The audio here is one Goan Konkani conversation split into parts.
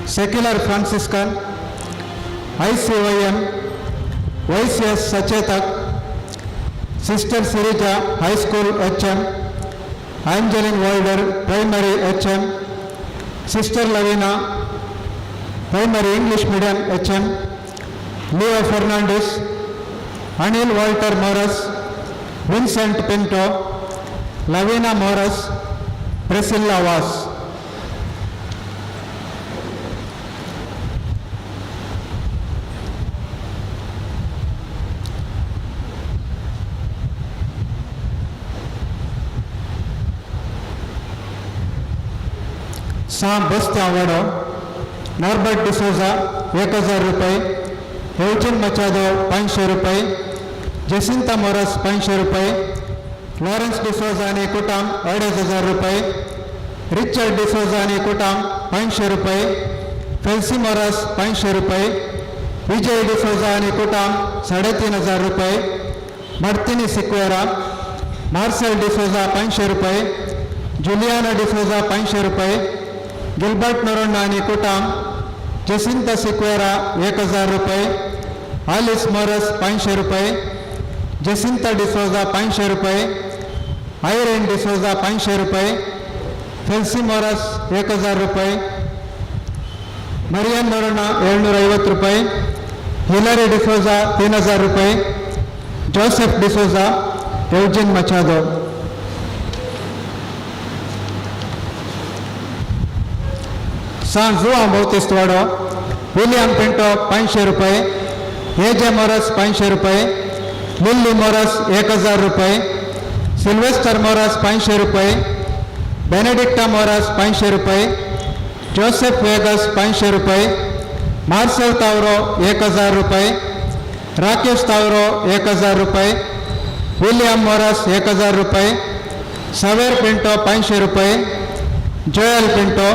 Secular Franciscan, ICYM, YCS Sachetak, sister Sirija high school HM, Angeline Walder primary HM, sister Lavina primary English medium HM, Leo Fernandes, Anil Walter Moras, Vincent Pinto, Lavina Moras, Priscilla Vaz. Sam Bastiao Norbert D'Souza 1000 रुपये, Eugene Machado 500 रुपये, Jacinta Moras 500 रुपये, Lawrence D'Souza आनी कुटाम 2500 रुपये, Richard D'Souza आनी कुटाम 500 रुपये, फेल्सी मोरस 500 रुपये, विजय डिसोजा आनी कुटाम 3500 रुपये, मर्तिनी सिक्वेरा, मार्सेल डिसोजा 500 रुपये, जुलियाना डिसोजा 500 रुपये, गिलबर्ट नोरोन्हा आनी कुटाम, जेसिंता सिक्वेरा 1000 रुपये, आलिस मोरस 500 रुपये, जेसिंता डिसोजा 500 रुपये, आयरेन डिसोजा 500 रुपये, फेल्सी मोरस 1000 रुपये, मरियन नोरोन्हा 750 रुपये, हिलरी डिसोजा 3000 रुपये, जोसेफ डिसोजा, एवजिन Machado. San Juan Bautista William Pinto 500 रुपये, ए जे मोरस 500 रुपये, लिल्ली मोरस 1000 रुपये, सिल्वेस्टर मोरस 500 रुपये, बेनेडिक्टा मोरस 500 रुपये, जोसेफ वेगस 500 रुपये, मार्सेल तावरो 1000 रुपये, राकेश तावरो 1000 रुपये, विलियम मोरस 1000 रुपये, सवेर पिंटो 500 रुपये, जोएल पिंटो,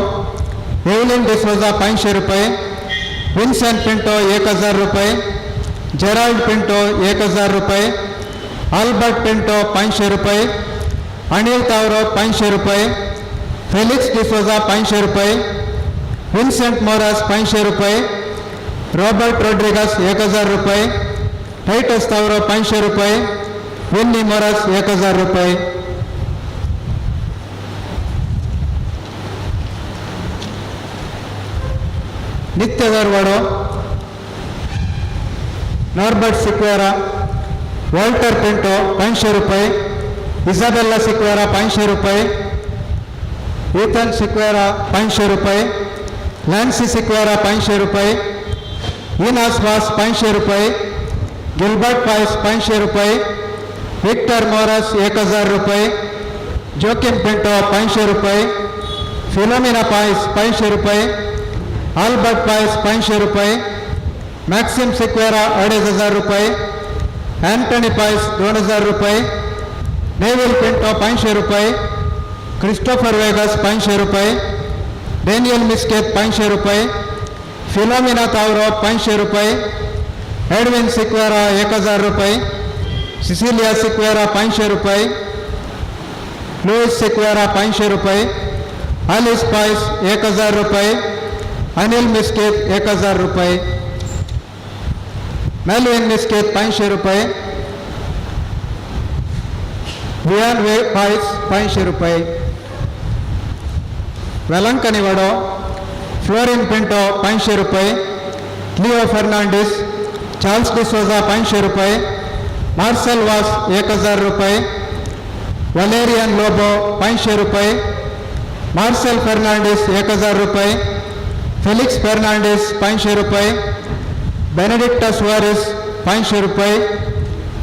एवलिन डिसोजा 500 रुपये, विन्सेंट पिंटो 1000 रुपये, जेराल्ड पिंटो 1000 रुपये, अल्बर्ट पिंटो 500 रुपये, अनिल तावरो 500 रुपये, फेलिक्स डिसोजा 500 रुपये, विन्सेंट मोरास 500 रुपये, रॉबर्ट रोड्रिगस 1000 रुपये, टाइटस तावरो 500 रुपये, विन्नी मोरास 1000 रुपये. नित्यदरवाडो नॉर्बर्ट सिक्वेरा, वॉल्टर पिंटो 500 रुपये, इसाबेल्ला सिक्वेरा 500 रुपये, ईथन सिक्वेरा 500 रुपये, लॅन्सी सिक्वेरा 500 रुपये, इनास वास 500 रुपये, गिलबर्ट पायस 500 रुपये, विक्टर मोरस 1000 रुपये, जोकिम पिंटो 500 रुपये, फिलोमिना पायस 500 रुपये, अल्बर्ट पायस 500 रुपये, मॅक्सिम सिक्वेरा 2500 रुपये, अँटनी पायस 2000 रुपये, नेविल पिंटो 500 रुपये, क्रिस्टोफर वेगस 500 रुपये, डॅनियल मिस्केत 500 रुपये, फिलोमिना तावरो 500 रुपये, एडविन सिक्वेरा 1000 रुपये, सिसिलिया सिक्वेरा 500 रुपये, लुईस सिक्वेरा 500 रुपये, आलिस पायस 1000 रुपये, अनिल मिस्केत 1000 रुपये, मेलविन मिस्केत 500 रुपये, वियान वे पायस 500 रुपये. वेलंकनी वडो फ्लोरिन पिंटो 500 रुपये, लिओ फर्नांडिस, चार्ल्स डिसोजा 500 रुपये, मार्सेल वास 1000 रुपये, वलेरियन लोबो 500 रुपये, मार्सेल फर्नांडिस 1000 रुपये, फेलिक्स फर्नांडिस 500 रुपये, बेनेडिक्टा सुआरेस 500 रुपये,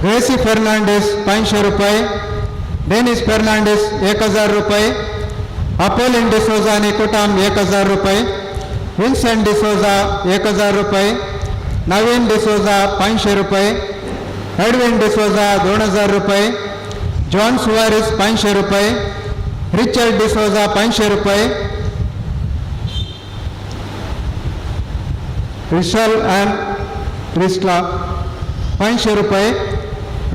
ग्रेसी फर्नांडिस 500 रुपये, डेनिस फर्नांडिस 1000 रुपये, अपोलिन डिसोजा आणि कुटाम 1000 रुपये, विन्सेंट डिसोजा 1000 रुपये, नवीन डिसोजा 500 रुपये, एडविन डिसोजा 2000 रुपये, जॉन सुवारिस 500 रुपये, रिचर्ड डिसोजा 500 रुपये, रिशल अँड रिस्ला 500 रुपये,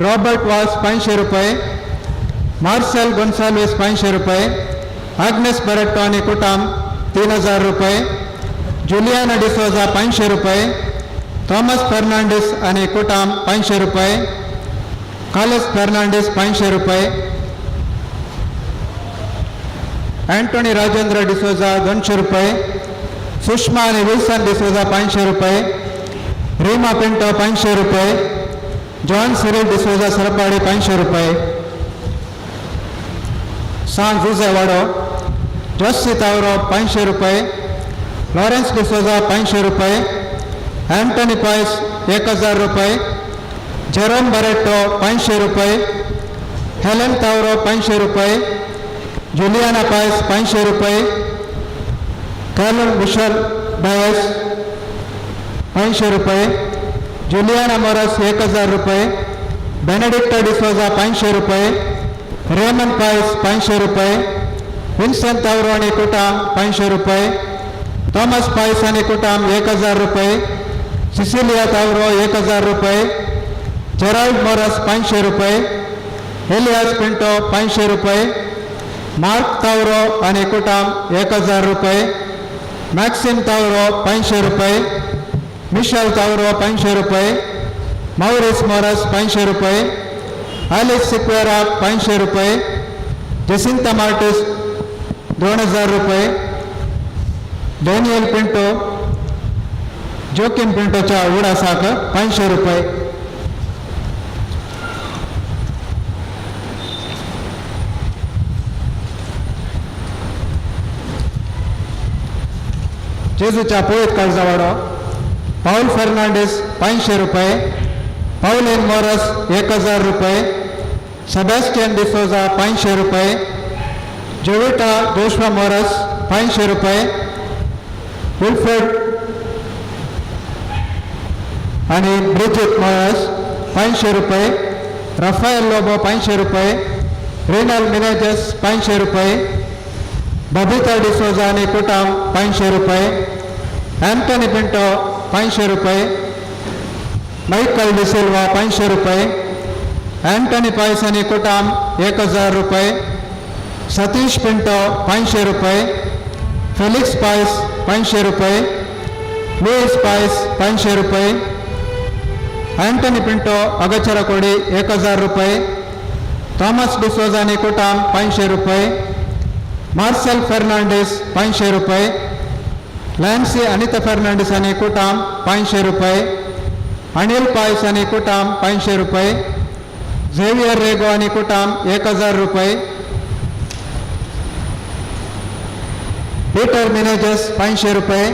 रॉबर्ट वास 500 रुपये, मार्सेल गोन्साल्विस 500 रुपये, आग्नेस बरेट्टो आणि कुटाम 3000 रुपये, जुलियाना डिसोजा 500 रुपये, थॉमस फर्नांडीस आनी कुटाम 500 रुपये, कार्लोस फर्नांडीस 500 रुपये, अँटोनी राजेंद्र डिसोजा 200 रुपये, सुषमा आणि विल्सन डिसोजा 500 रुपये, रीमा पिंटो 500 रुपये, जॉन सिरिल डिसोजा सरपाडे 500 रुपये, सान जुझे वाडो, जोसी तावरो 500 रुपये, लॉरेन्स डिसोजा 500 रुपये, अँटनी पायस 1000 रुपये, जेरोम बरेटो 500 रुपये, हेलन तावरो 500 रुपये, जुलियाना पायस 500 रुपये, कॅलन मिशेल डायस 500 रुपये, जुलियाना मोरस 1000 रुपये, बेनेडिक्टा डिसोजा 500 रुपये, रेमन पायस 500 रुपये, विन्सन तावरो आणि कुटाम 500 रुपये, थॉमस पायस आणि कुटाम 1000 रुपये, सिसिलिया तावरो 1000 रुपये, जेराल्ड मोरस 500 रुपये, एलियास पिंटो 500 रुपये, मार्क तावरो आणि कुटाम 1000 रुपये, मॅक्सिम तावरो 500 रुपये, मिशेल तावरो 500 रुपये, मौरिस मोरस 500 रुपये, आलिस सिक्वेरा 500 रुपये, जसिंता मार्टिस 2000 रुपये, डॅनियल पिंटो जोकीम पिंटोच्या उडासाक 500 रुपये. जेजूच्या पोळीत काळजावाडो पाऊल फर्नांडीस 500 रुपये, पाऊल मोरस 1000 रुपये, सेबॅस्टियन डिसोजा 500 रुपये, जोविटा जोशवा मोरस 500 रुपये, विल्फ्रेड आणि ब्रिजित मोरस 500 रुपये, रफायल लोबो 500 रुपये, रेनाल मिनेजस 500 रुपये, बबिता डिसोजा आणि कुटाम 500 रुपये, अँटनी पिंटो 500 रुपये, मायकल डिसिल्वा 500 रुपये, अँटनी पायस आणि कुटाम 1000 रुपये, सतीश पिंटो 500 रुपये, फेलिक्स पायस 500 रुपये, लुईस पायस 500 रुपये, अँटनी पिंटो अगचरकोडी 1000 रुपये, थॉमस डिसोजा आणि कुटाम 500 रुपये, मार्सेल फर्नांडीस 500 रुपये, लॅन्सी अनिता फर्नांडीस आणि कुटाम 500 रुपये, अनिल पायस आणि कुटाम 500 रुपये, झेवियर रेगो आणि कुटाम 1000 रुपये, पीटर मिनेजस 500 रुपये,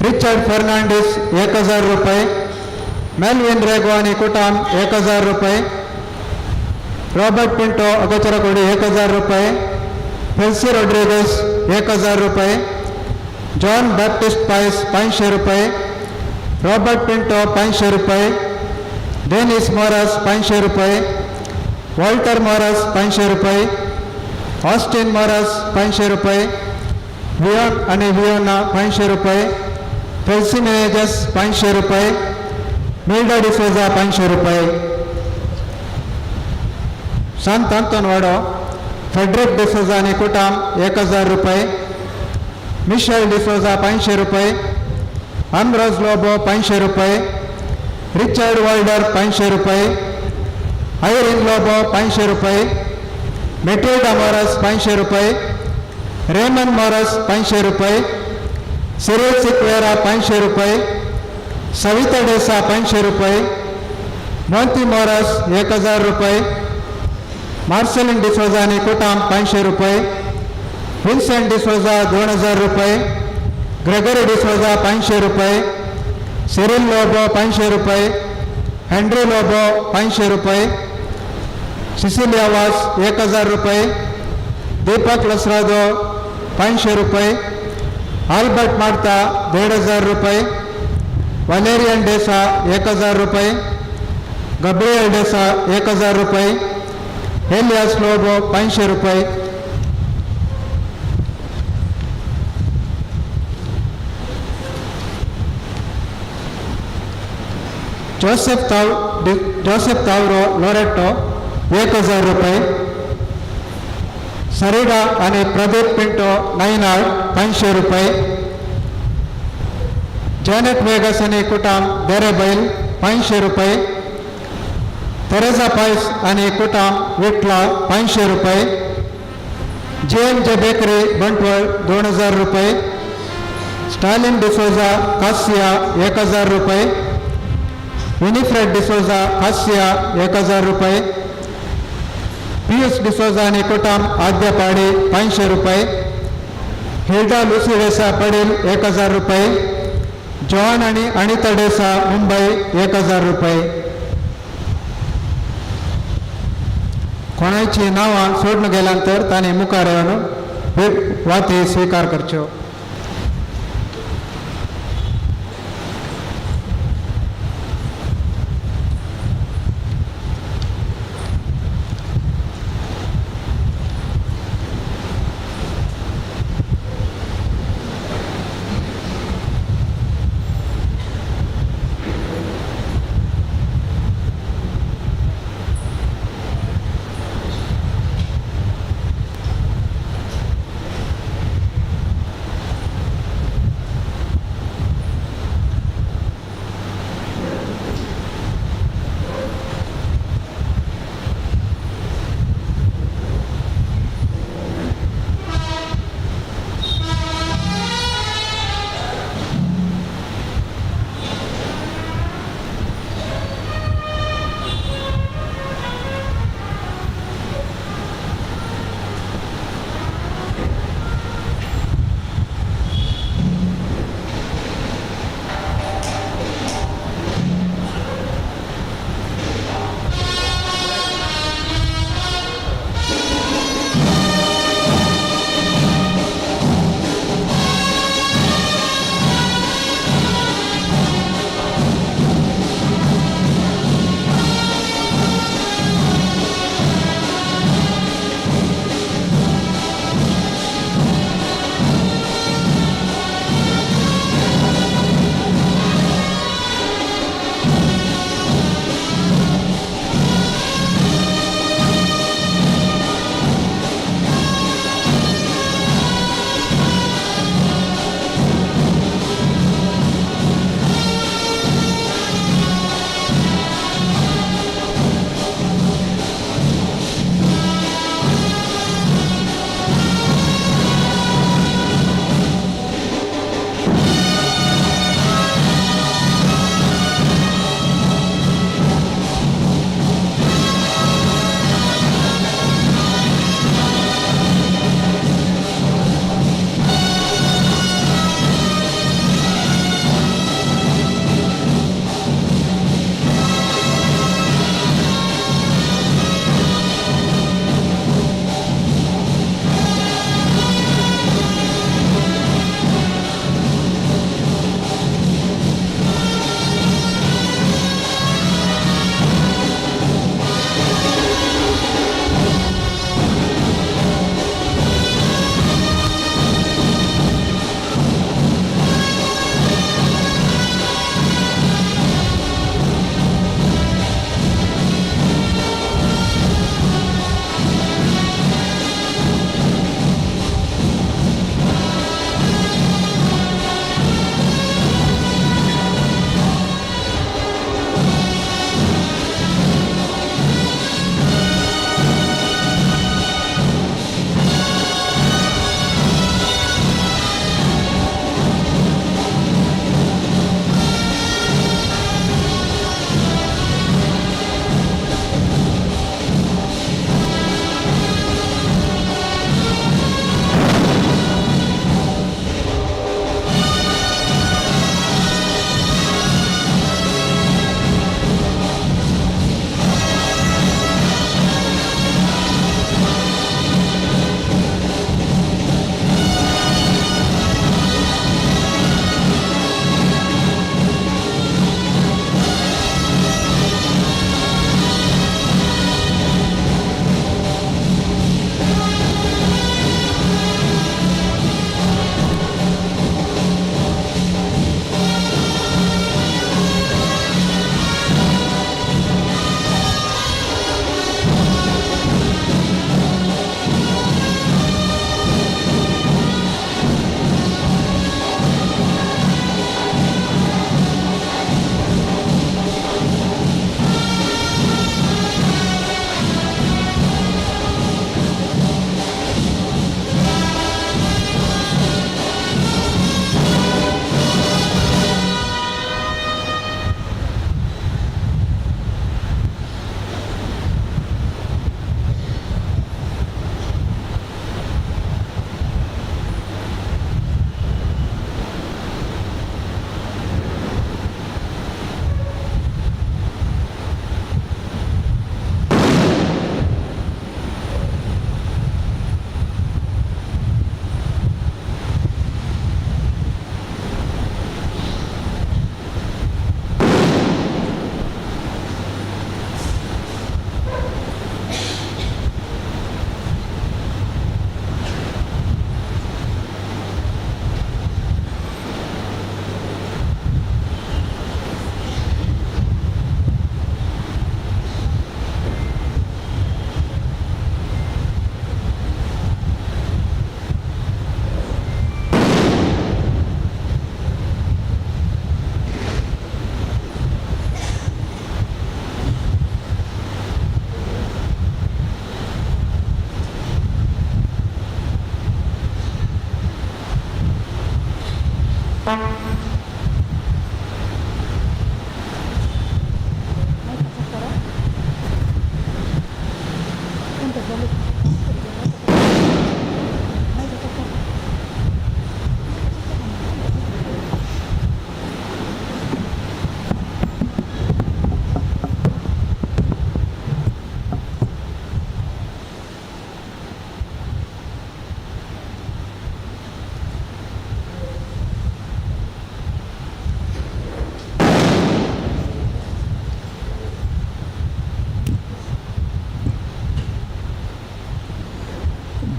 रिचर्ड फर्नांडीस 1000 रुपये, मेल्विन रेगो आणि कुटाम 1000 रुपये, रॉबर्ट पिंटो अगोचरकोडी 1000 रुपये, फेल्सी रॉड्रिगस 1000 रुपये, जॉन बॅप्टिस्ट पायस 500 रुपये, रॉबर्ट पिंटो 500 रुपये, डेनिस मोरस 500 रुपये, वॉल्टर मोरस 500 रुपये, ऑस्टिन मोरस 500 रुपये, वियोन आणि वियोना 500 रुपये, फेल्सी मिनेजस 500 रुपये, मिल्डा डिसोजा 500 रुपये, संत अंतोन वाडो फेड्रिक डिसोजा आणि कुटाम 1000 रुपये, मिशेल डिसोजा 500 रुपये, अम्ब्रोज लोबो 500 रुपये, रिचर्ड वॉल्डर 500 रुपये, आयरिन लोबो 500 रुपये, मेटिल्डा मोरस 500 रुपये, रेमन मोरस 500 रुपये, सिरिल सिक्वेरा 500 रुपये, सविता डेसा 500 रुपये, मोंती मोरस 1000 रुपये, मार्सेलिन डिसोजा आणि कुटाम 500 रुपये, विन्सेंट डिसोजा 2000 रुपये, ग्रेगरी डिसोजा 500 रुपये, सिरिल लोबो 500 रुपये, हेनरी लोबो 500 रुपये, सिसिलिया वास 1000 रुपये, दीपक लसरादो 500 रुपये, आल्बर्ट मार्ता 1500 रुपये, वलेरियन डेसा 1000 रुपये, गब्रियल डेसा 1000 रुपये, एलियास लोबो 500 रुपये. जोसेफ तावरो लोरेटो 1000 रुपये, सरिडा आणि प्रदीप पिंटो नैनाड 500 रुपये, जॅनेट वेगस आनी कुटाम देरेबैल 500 रुपये, तेरेजा पायस आनी कुटाम विटला 500 रुपये, J M J bakery Bantwal 2000 रुपये, स्टालिन डिसोजा कासिया 1000 रुपये, विनिफ्रेड डिसोजा कासिया 1000 रुपये, पियुष डिसोजा आनी कुटाम आद्यपाडी 500 रुपये, हिल्डा लुसी डेसा पडील 1000 रुपये, जॉन आणि अनिता डेसा मुंबई 1000 रुपये. कोणाची नावां सोडून गेल्यानंतर तांणी मुखार येवन वाती स्वीकार करच्यो.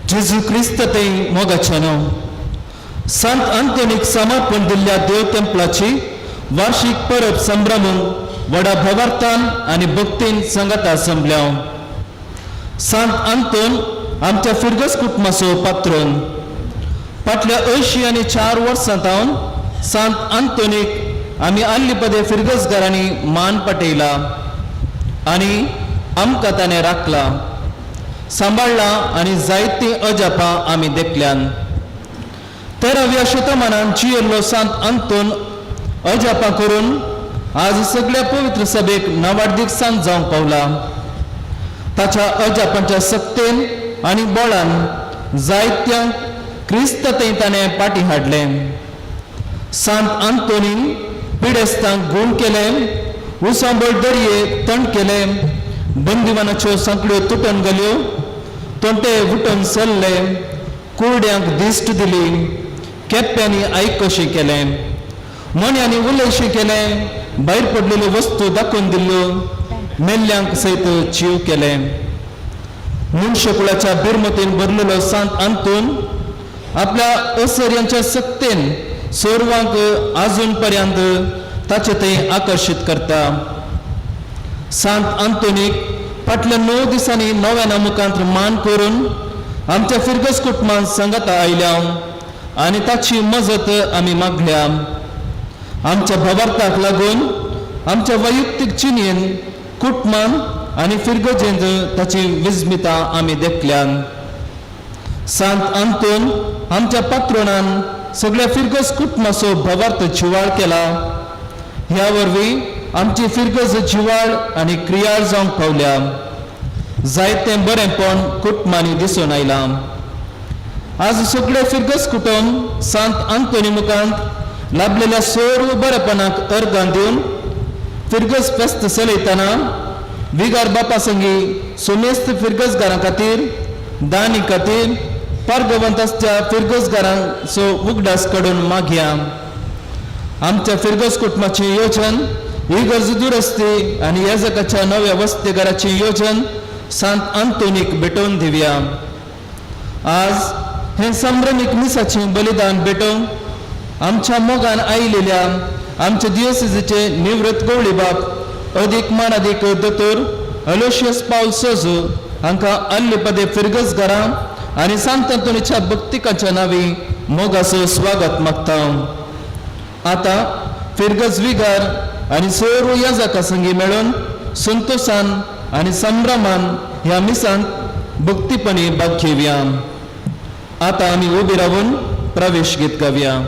जेजू क्रिस्त थंय मोगाच्यानो संत अंतोनीक समर्पण दिल्ल्या देव तेंपलाची वार्षिक परब संभ्रमूंक व्हडा भवार्थान आनी भक्तीन सांगाता संबल्या. संत अंतोन आमच्या फिरगस कुटुंबाचो पात्रोन. फाटल्या 84 वर्सां तावन संत अंतोनीक आमी आल्लीपदे फिरगसगारांनी मान पटयला आनी आमकां ताणें राखला, सांबाळ्ळा आनी जायतीं अजापां आमी देखल्यान. 13व्या शतमानान जियेल्लो संत अंतोन अजापां करून आज सगळ्या पवित्र सभेक नावाडदीक सांत जावंक पावला. ताच्या अजापांच्या सक्तेन आनी बळान जायत्यांक क्रिस्त थंय ताणें पाटी हाडलें. संत अंतोनीन पिडेस्तांक गूण केलें, उसांबळ दर्ये तण केलें, बंदिवानाच्यो सांकड्यो तुटन घाल्यो, तोंटे उठून सरले, कुरड्यांक दिश्ट दिली, केप्प्यांनी आयकशें केलें, मोन्यांनी उलयशें केलें, भायर पडलेल्यो वस्तू दाखोवन दिल्ल्यो, मेल्ल्यांक सयत जीव केलें. मनशकुळाच्या बिरमतीन भरलेलो संत अंतून आपल्या असर्यांच्या सक्तेन सर्वांक आजून पर्यंत ताचे थंय आकर्शीत करता. संत अंतोनीक फाटल्या 9 दिसांनी नव्याना मुखांत मान करून आमच्या फिरगस कुटुंबान सांगाता आयल्या आनी ताची मजत आमी मागल्या. आमच्या भवार्थाक लागून आमच्या वैयक्तीक जिणेन, कुटुंबान आनी फिरगजेंत ताची विस्मिता आमी देखल्यान. संत अंतोन आमच्या पात्रोणान सगळ्या फिरगस कुटुंबाचो भवार्थ जिवाळ केला. ह्या वरवीं आमची फिरगज जिवाळ आनी क्रियाळ जावंक पावल्या. जायतें बरेंपण कुटुंबांनी दिसून आयलां. आज सगळे फिरगस कुटुंब संत अंतोनी मुखांत लाभलेल्या सर्व बरेपणाक अर्गां दिवन फिरगस फेस्त चलयतना विगार बापा संगी सुमेस्त फिरगसगारां खातीर, दानी खातीर पारगवंत आसच्या फिरगसगारांचो उगडास काडून मागया. आमच्या फिरगस कुटुंबाची योजन, इगर्ज दुरस्ती आनी येजकाच्या नव्या वस्तीघराची योजन संत अंतोनीक भेटोवन दिवया. आज हें संभ्रमीक मिसाचें बलिदान भेटोवंक आमच्या मोगान आयिल्ल्या आमच्या दियोसिजीचे निवृत्त गवळीबाप अदीक मानादीक दोतोर अलोशियस पावल सोजू हांकां अल्लीपदे फिरगसगारां आनी सांत अंतोनीच्या भक्तिकाच्या नांवी मोगाचो स्वागत मागता. आतां फिरगज विगार आनी सर्व याजका संगी मेळून संतोशान आनी संभ्रमान ह्या मिसांत भक्तीपणी भाग घेवया. आतां आमी उबी रावून प्रवेश गीत गावया.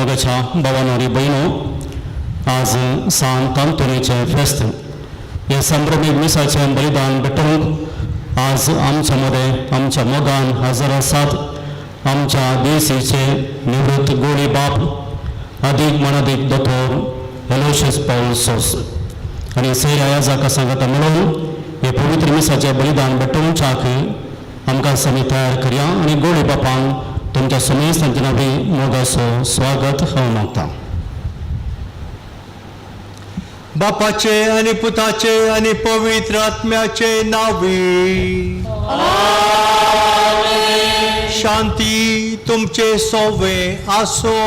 मोगाच्या भावानो आनी भयणो, आज सांत आंतोनीचें फेस्त. हे संभ्रमीक मिसाचें बलिदान भेटोवंक आज आमच्या मदें आमच्या मोगान हजर आसात आमच्या देसीचे निवृत्त गोळी बाप अदीक मनादीक दोतोर एलोशियस पावल सोस आनी सैरा याजाका सांगता म्हणून हे पवित्र मिसाचें बलिदान भेटोवच्याक आमकां समी तयार करया आनी गोळी बापांक तुमच्या समेस्तांच्या नांवी मोगाचो स्वागत हांव मागता. बापाचे आनी पुताचे आनी पवित्र आत्म्याचे नावी. शांती तुमचे सोवे आसो.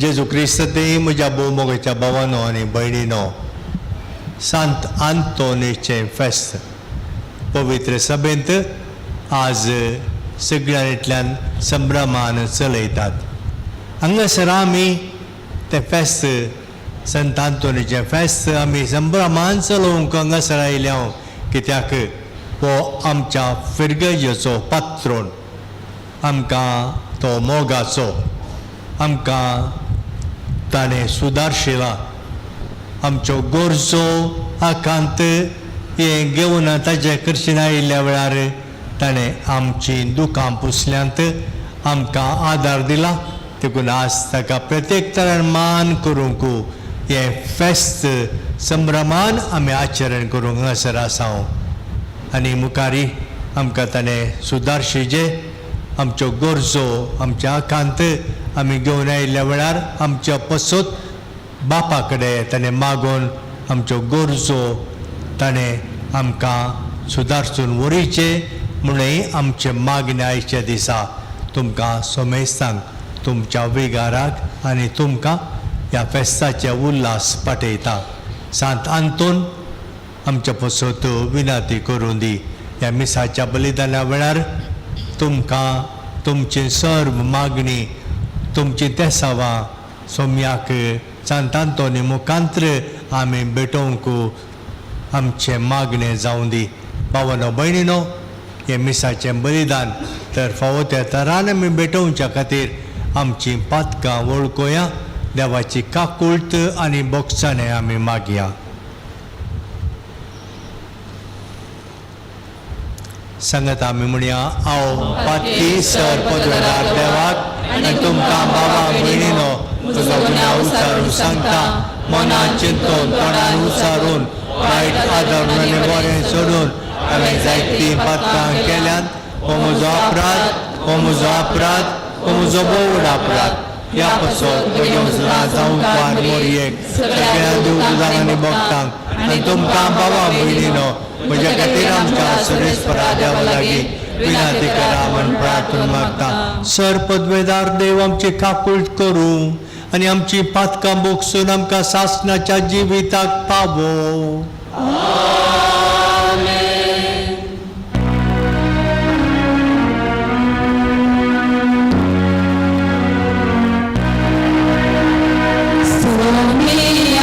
जेजू क्रिस्त ते म्हज्या भोवमोगाच्या भावानो आनी भयणीनो, सांत आंतोनीचें फेस्त पवित्र सभेंत आज सगळ्यांतल्यान संभ्रमान चलयतात. हांगासर आमी तें फेस्त संत आंतोनीचें फेस्त आमी संभ्रमान चलोवंक हांगासर आयल्या, कित्याक हो आमच्या फिरगजेचो पात्रोन, आमकां तो मोगाचो, आमकां ताणें सुदारशिला. आमच्यो गरजो आकांत हें घेवन ताजे कर्शीन आयिल्ल्या वेळार ताणें आमचीं दुकां पुसल्यांत, आमकां आदार दिला. देखून आज ताका प्रत्येक तरान मान करूंक हें फेस्त संभ्रमान आमी आचरण करूंक हांगासर आसा. आनी मुखारी आमकां ताणें सुदारशिजे आमच्यो गरजो आमचे आकांत आमी घेवन आयिल्ल्या वेळार आमच्या पसत बापा कडेन ताणें मागून आमच्यो गरजो ताणें आमकां सुदारसून व्हरीचे म्हणून आमचे मागणे आयच्या दिसा तुमकां सोमेस्तांक तुमच्या विगाराक आनी तुमकां ह्या फेस्ताचे उल्हास पाठयता. सांत आंतोन आमच्या पसत विनंती करूं दी. ह्या मिसाच्या बलिदाना वेळार तुमकां तुमची सर्व मागणी तुमची तेसावां सोम्याक सांत आंतोनी मुखांत्र आमी भेटोवंक आमचें मागणें जावं दी. भावानो भयणीनो, हें मिसाचें बलिदान तर फावो त्या तरान आमी भेटोवच्या खातीर आमचीं पातकां वळखुया, देवाची काकुळट आनी बोगसाणें आमी मागया. सांगत आमी म्हणया, हांव पातकी सर पदवेदार देवाक आनी तुमकां बाबा भयणीनो तुजो गुन्यांव उचारून सांगता, मनान चिंतून तोंडान उचारून वायट आदरून आनी बरें सोडून हांवें जायतीं पातकां केल्यांत. हो म्हजो अपराध, हो म्हजो अपराध, हो म्हजो भोव अपराध. ह्या पसत म्हज्या जावंक मोरयेक सगळ्या देवदुतांक आनी भक्तांक आनी तुमकां बाबा भयणीनो म्हज्या खातीर आमच्या सुरेश्वरा देवा लागीं विनंती करा म्हण प्रार्थना मागता. सर पदवेदार देव आमची काकूळट करूं आनी आमची पातकां बोगसून आमकां सासणाच्या जिविताक पावो. Somiya.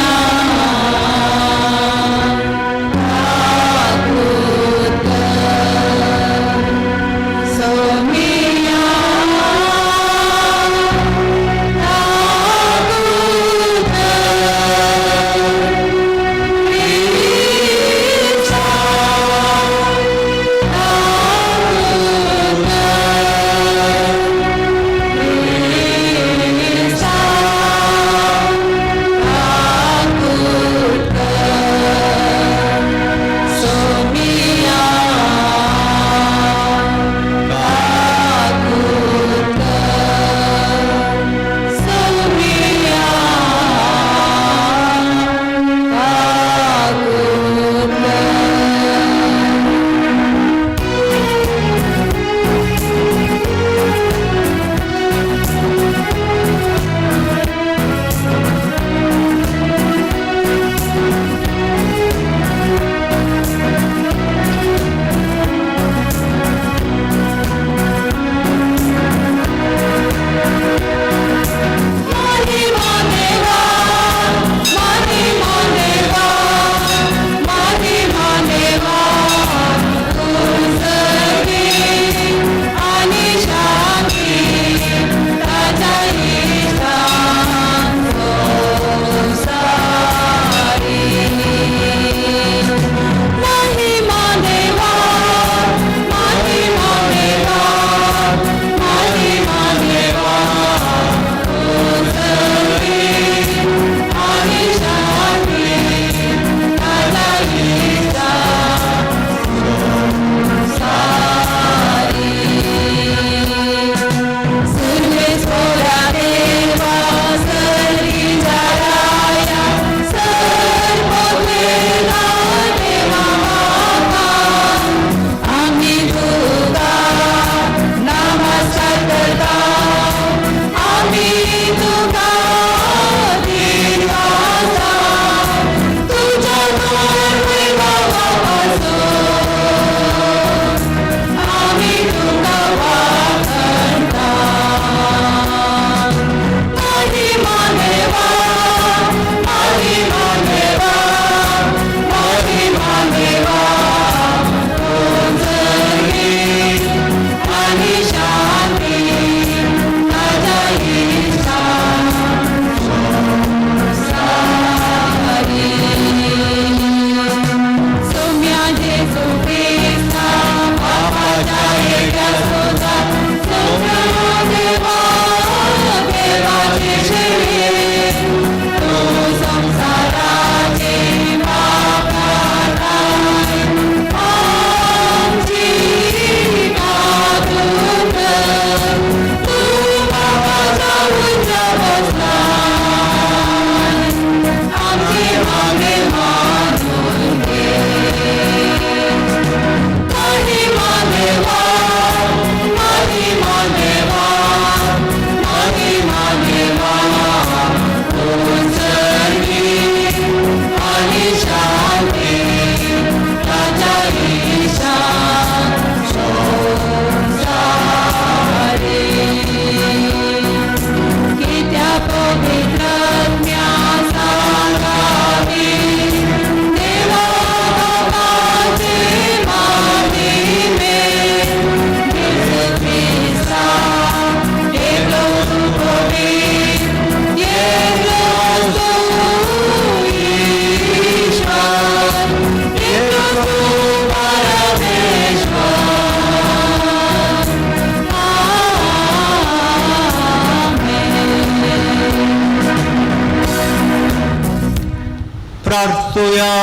यास्तुया.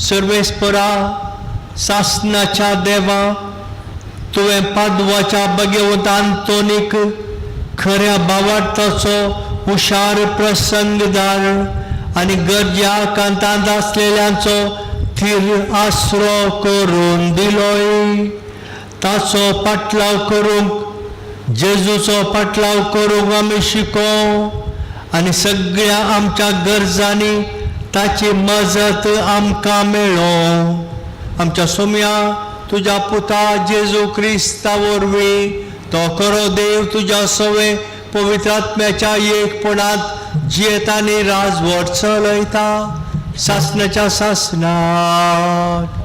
सर्वेस्परा सासनाच्या देवा, तुवें पादवाच्या भगवंत आंतोनीक खऱ्या भावार्थाचो हुशार प्रसंगदार आनी गरज्या कांतांत आसलेल्यांचो थीर आसरो करून दिलोय. ताचो पाटलाव करूंक, जेजूचो पाटलाव करूंक आमी शिको आनी सगळ्या आमच्या गरजांनी ताची मजत आमकां मेळो. आमच्या सोम्या तुज्या पुता जेजू क्रिस्ता वरवीं तो खरो देव तुज्या सवे पवित्र आत्म्याच्या एकपणांत जियेता आनी राजवट चलयता सासनाच्या सासनात.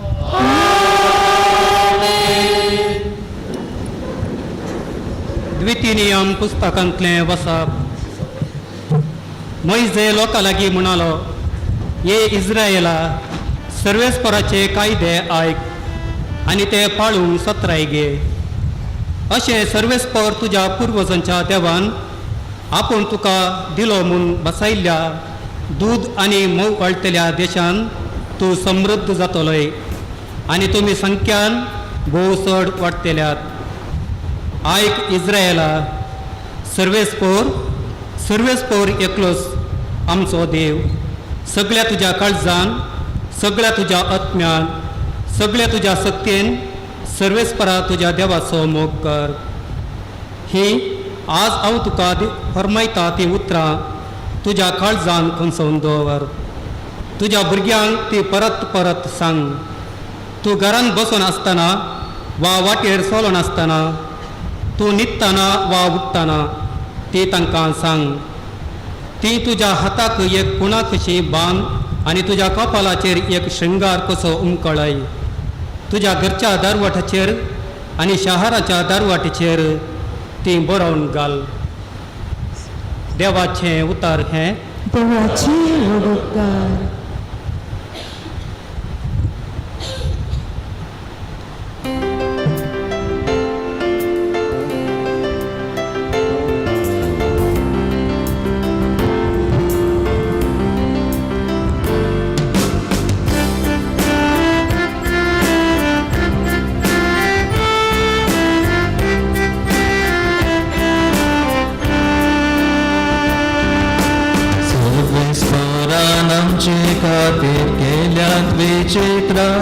द्वितीय नियम पुस्तकांतलें वसप. मोयजे लोकां लागीं म्हणालो, ये इस्रायला, सर्वेस्पराचे कायदे आयक आनी ते पाळूंक सत्राय घे. अशें सर्वेस्पर तुज्या पुर्वजांच्या देवान आपूण तुका दिलो म्हूण बसायल्ल्या दूद आनी म्होंव वाळटल्या देशान तूं समृद्ध जातलोय आनी तुमी संख्यान भोव चड वाडटल्यात. आयक इस्रायला, सर्वेस्पोर सर्वेस्पोर एकलोच आमचो देव. सगळ्या तुज्या काळजान, सगळ्या तुज्या आत्म्यान, सगळ्या तुज्या सक्तेन सर्वेस्परा तुज्या देवाचो मोग कर. ही आज हांव तुका फर्मायता ती उतरां तुज्या काळजान खोंसोवन दवर. तुज्या भुरग्यांक ती परत परत सांग. तूं घरान बसून आसतना वा वाटेर चलोन आसतना, तूं न्हिदतना वा उठ्ठना ती तांकां सांग. ती तुज्या हाताक एक खुणा कशी बांद आनी तुज्या कपालाचेर एक शृंगार कसो उमकळय. तुज्या घरच्या दरवट्याचेर आनी शहराच्या दरवाटेचेर ती बरोवन घाल. देवाचें उतर हें. देवाचे व्हड उपकार. सर्वेस्परान आमचे खातीर केल्यात विचित्रां,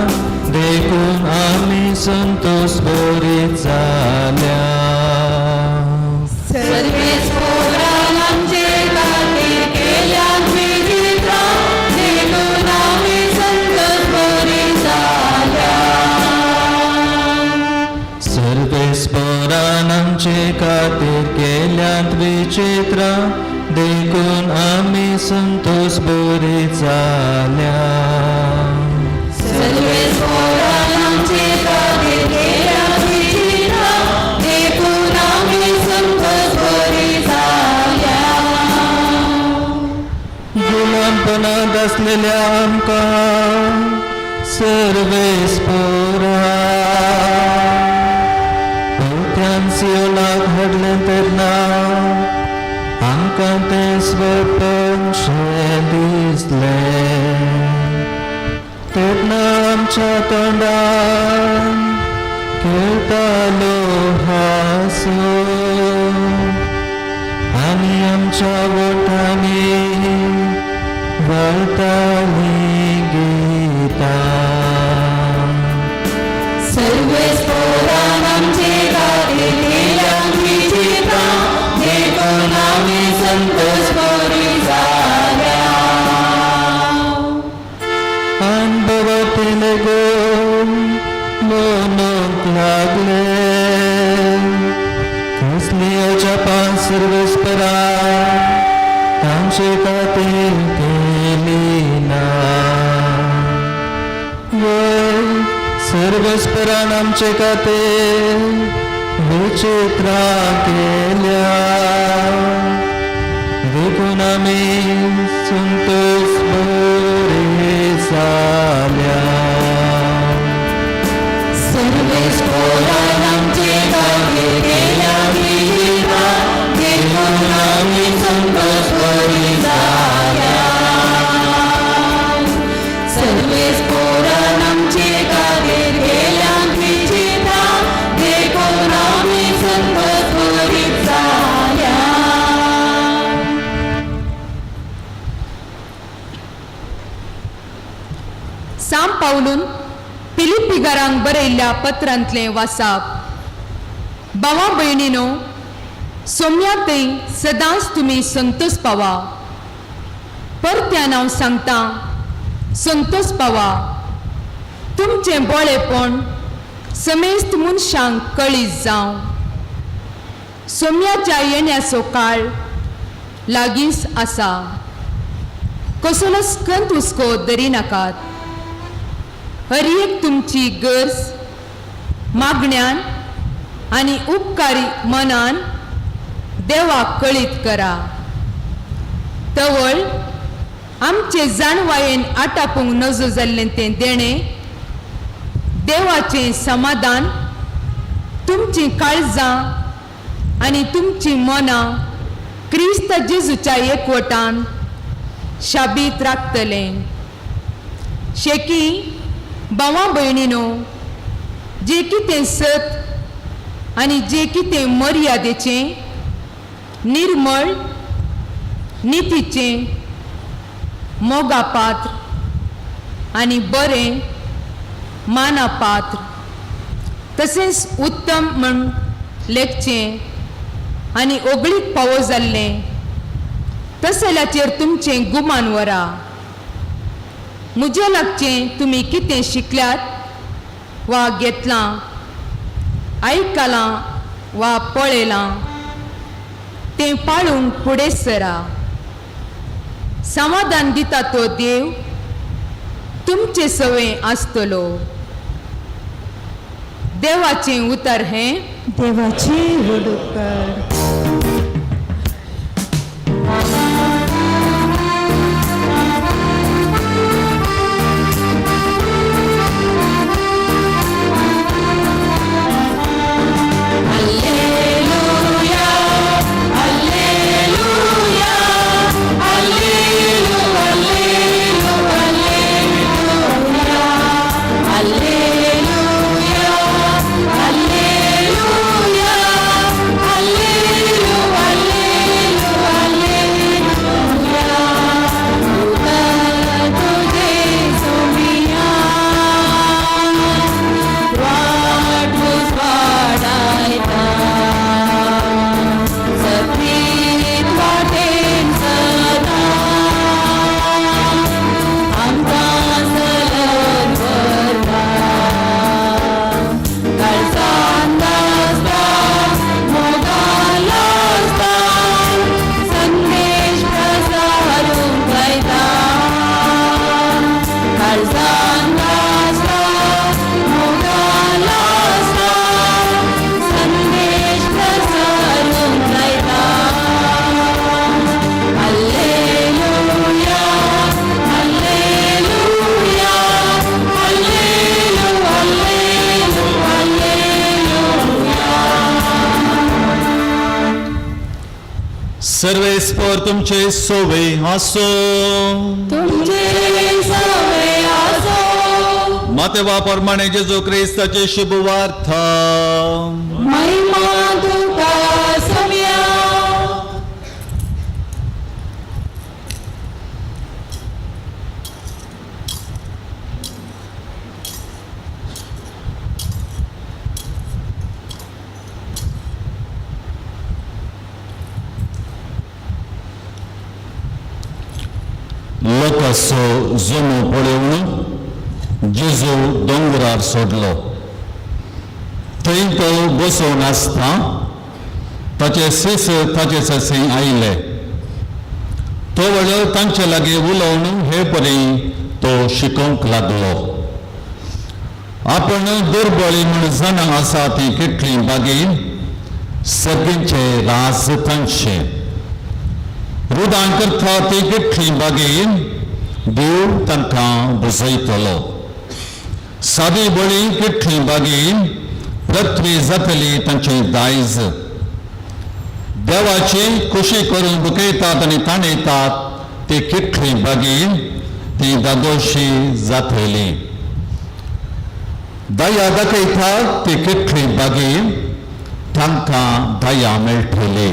देखून आमी संतोष बरीत जाल्या. सर्वेस्पोरान आमचे खातीर केल्यात विचित्रां, देखून आमी संतोष बरी जाल्या. सर्वेस्परान आमचे खातीर केल्यात विचित्रां, देखून आमी संतोष बरीत जाल्या. सर्वेस्पोरान आमचे खातीर केल्यात विचित्रां, देखून आमी संतोष बरी जाल्या. गुलामपणांत आसलेल्या आमकां सर्वेस्पोरा भोंवत्यान सियोलाक हाडलें तेन्ना आमकां तें स्वपनशें दिसलें. तेन्ना आमच्या तोंडान खेळटालो हांसो आनी आमच्या वोठांनी वळटालीं गितां. सर्वेस्पोरान आमचे खातीर केल्यात विचित्रां, देखून आमी संतोष बरी जाल्या. अनुभवातले गुण म्हणूंक लागले, कसली अजापां सर्वेस्परा तांचे खातीर केली ना. वय सर्वेस्परान आमचे खातीर विचित्रां केल्या, देखून आमी संतोष बरे जाल्या. सर्वेस्पोरान आमचे खातीर केल्यात विचित्रां, देखून आमी पावलून फिलिप्पीकारांक बरयल्ल्या पत्रांतलें वासाप. भावा भयणीनो, सोम्या थंय सदांच तुमी संतोष पावा. परत्यान हांव सांगता, संतोष पावा. तुमचें बोळेपण समेस्त मनशांक कळीत जावं. सोम्याच्या येण्याचो काळ लागींच आसा. कसलोच कंत हुस्को दरिनाकात. हर एक तुमची गरज मागण्यान आनी उपकारी मनान देवाक कळीत करा. तवळ आमचे जाणवायेन आटापूंक नजो जाल्लें तें देणें देवाचें समाधान तुमचीं काळजां आनी तुमचीं मनां क्रिस्त जेजूच्या एकवटान शाबीत राखतलें. शेकी भावा भयणीनो, जें कितें सत आनी जें कितें मर्यादेचें, निर्मळ, नितीचें, मोगापात्र आनी बरें मानापात्र तशेंच उत्तम म्हण लेखचें आनी ओगळीक फावो जाल्लें तसल्याचेर तुमचें गुमान व्हरा. म्हजे लागचें तुमी कितें शिकल्यात वा घेतलां, आयकलां वा पळयलां तें पाळूंक फुडें सरा. समाधान दिता तो देव तुमचे सवें आसतलो. देवाचें उतर हें. देवाचे व्हड उपकार. सर्वेस्पर तुमचे सोवे आसो. तुमचे सवे आसो. मातेवा प्रमाणे जेजू क्रिस्ताचे शुभ वार्ता. महिमा तुका सोम्या. लोकांचो जमो पळोवन जेजू दोंगरार सोडलो. थंय तो बसोवन आसता ताचे शिस ताचे ससे आयले. तो वेळ तांचे लागीं उलोवन हे परी तो शिकोवंक लागलो. आपण दुर्बळी म्हूण जाणां आसा ती कितली बागी सगळ्यांचे राज तांचे रुदान करता ती कितली बागी देव तांकां बुजयतलो. सादी बळी कितली बागी पृथ्वी जातली तांचे दायज. देवाची खुशी करून दुखयतात आनी ताणयतात ती कितली बागी ती दादोशी जातली. दया दाखयतात ती कितली बागी तांकां दया मेळटली.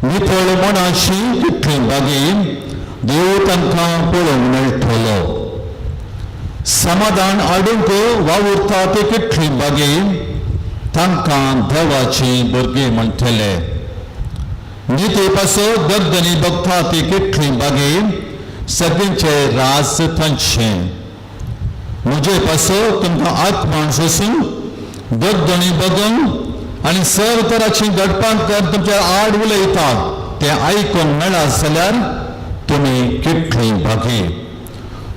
नितळ मनाशी कितली बागी देव तांकां पळोवंक मेळटलो. समाधान हाडूंक वावुरता ती कितली बागी, तांकां देवाची भुरगीं म्हणटले. निती पासो दगदनी बगता ती कितली बागी, सगळ्यांचे राज तांचें. म्हजे पासो तुमकां आत्मान सोसून दगदणी बगून आनी सर्व तराची घडपां कर तुमच्या आड उलयतात तें आयकूंक मेळत जाल्यार तुमी कितली भागी.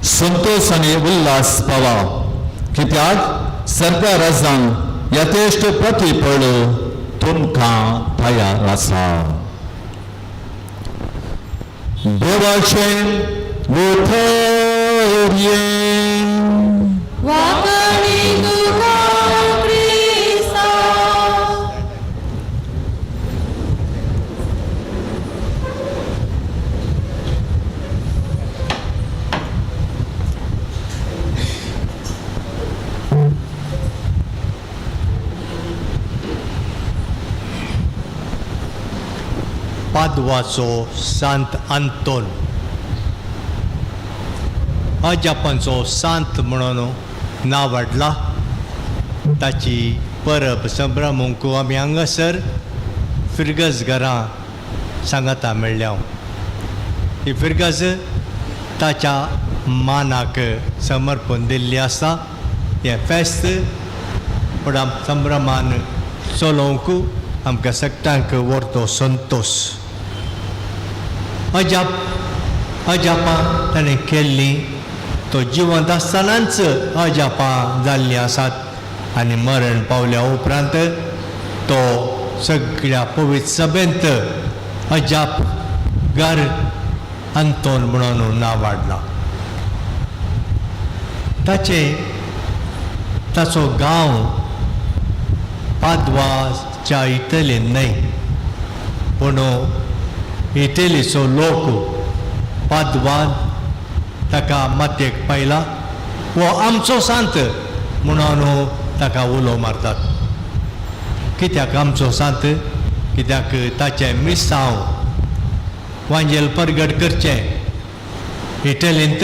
संतोश आनी उल्हास पावा, कित्याक सरकार राजान यथेश्ट प्रतिफळ तुमकां तयार आसा. देवाचें उतर हें. वाकणी तुका क्रिस्ता. पादवाचो सांत आंतोन अजापांचो सांत म्हणून नांव वाडला. ताची परब संभ्रमूंक आमी हांगासर फिरगज घरां सांगाता मेळ्ळ्या. ही फिरगज ताच्या मानाक समर्पण दिल्ली आसा. हें फेस्त व्हडा संभ्रमान चलोवंक आमकां सगळ्यांक व्हरतो संतोश. अजापां ताणें केल्लीं, तो जिवंत आसतनाच अजापां जाल्लीं आसात आनी मरण पावल्या उपरांत तो सगळ्या पवित्र सभेंत अजाप घर अंतोन म्हणून नांव वाडलां. ताचो गांव पादवाच्या इटलीन न्हय, पूण इटलीचो लोक पादवान ताका मातयेक पायला हो आमचो सांत म्हणून ताका उलो मारतात. कित्याक आमचो सांत? कित्याक ताचें मिसांव वांजेल परगट करचें इटलींत,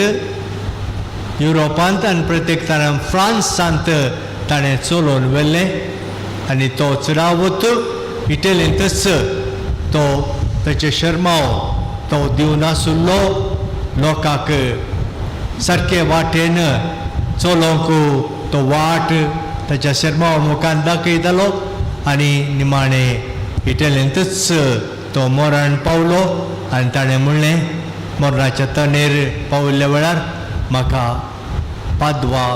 युरोपांत आनी प्रत्येक ताणें फ्रांसांत ताणें चलोवन व्हेल्लें आनी तो चडावत इटलींतच तो ताचें शर्माव तो दिवन आशिल्लो. लोकांक सारके वाटेन चलोवंक तो वाट ताच्या शर्माव मुखार दाखयतालो आनी निमाणें इटलींतच तो मरण पावलो आनी ताणें म्हणलें, मरणाच्या तणेर पाविल्ल्या वेळार म्हाका पादवा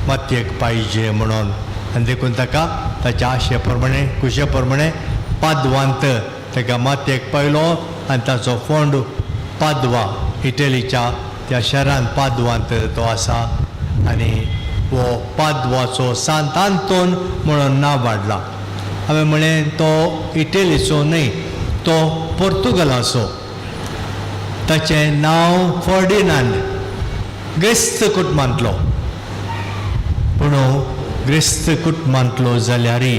मातयेक पाहिजे म्हणून. आनी देखून ताका ताच्या आशे प्रमाणे खुशे प्रमाणे पादवांत ताका मातयेक पायलो आनी ताचो फोंड पादवा इटलीच्या त्या शहरांत पादवांत तो आसा आनी हो पादवाचो सांत आंतोन म्हणून नांव वाडलां. हांवें म्हणलें तो इटलीचो न्हय, तो पोर्तुगलाचो. ताचें नांव फर्डिनांद, ग्रेस्त कुटुंबांतलो. पूण ग्रेस्त कुटुंबांतलो जाल्यारय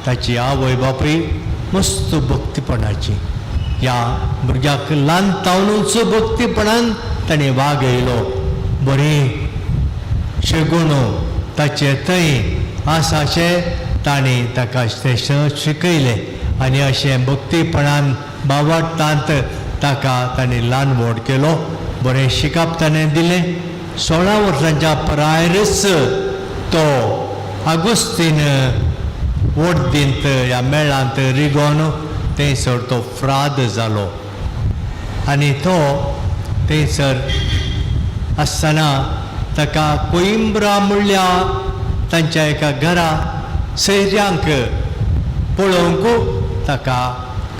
ताची आवय बापूय मस्त भक्तीपणाची. ह्या भुरग्याक ल्हान तावनूच भक्तीपणान ताणें वागयलो. बरी शेगुण ताचे थंय आसा अशें ताणें ताका तें शिकयलें आनी अशें भक्तीपणान बावडटांत ताका ताणें ल्हान व्हड केलो. बरें शिकप ताणें दिलें. 16 वर्सांच्या परायरच तो आगुस्तीन वडदींत ह्या मेळांत रिगोन थंयसर तो फ्राद जालो आनी तो थंयसर आसतना ताका कोइंब्रा म्हणल्या तांच्या एका घरा सैऱ्यांक पळोवंक ताका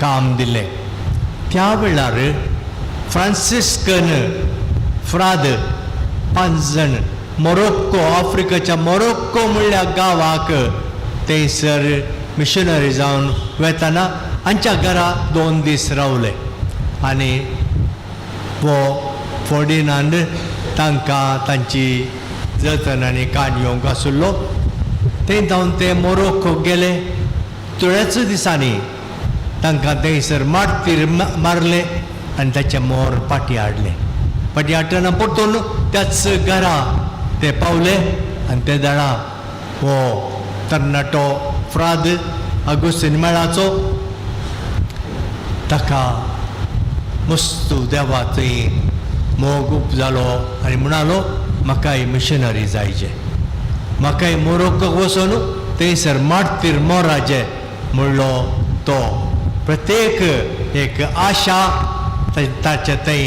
काम दिलें. त्या वेळार फ्रांसिस्कन फ्राद 5 जाण मोरोक्को, आफ्रिकाच्या मोरोक्को म्हणल्या गांवाक थंयसर मिशनरी जावन वेतना हांच्या घरा 2 दीस रावले आनी हो फर्डिनांद तांकां तांची जतन आनी काण येवंक आशिल्लो. थंय जावन ते मोरोक्को गेले. थोड्याच दिसांनी तांकां थंयसर मारतीर मारले आनी ताचें मोर पाटी हाडलें. फाटीं हाडटना परतून त्याच घरा ते पावले आनी ते जाणा हो तरणाटो फ्राद आगुस्तीन मेळाचो ताका मस्तू देवा थंय मोग जालो आनी म्हणालो म्हाकाय मिशनरी जायचे, म्हाकाय मोरोक्कोक वचून थंयसर मार्तीर मोराचे म्हणलो. तो प्रत्येक एक आशा ताचे थंय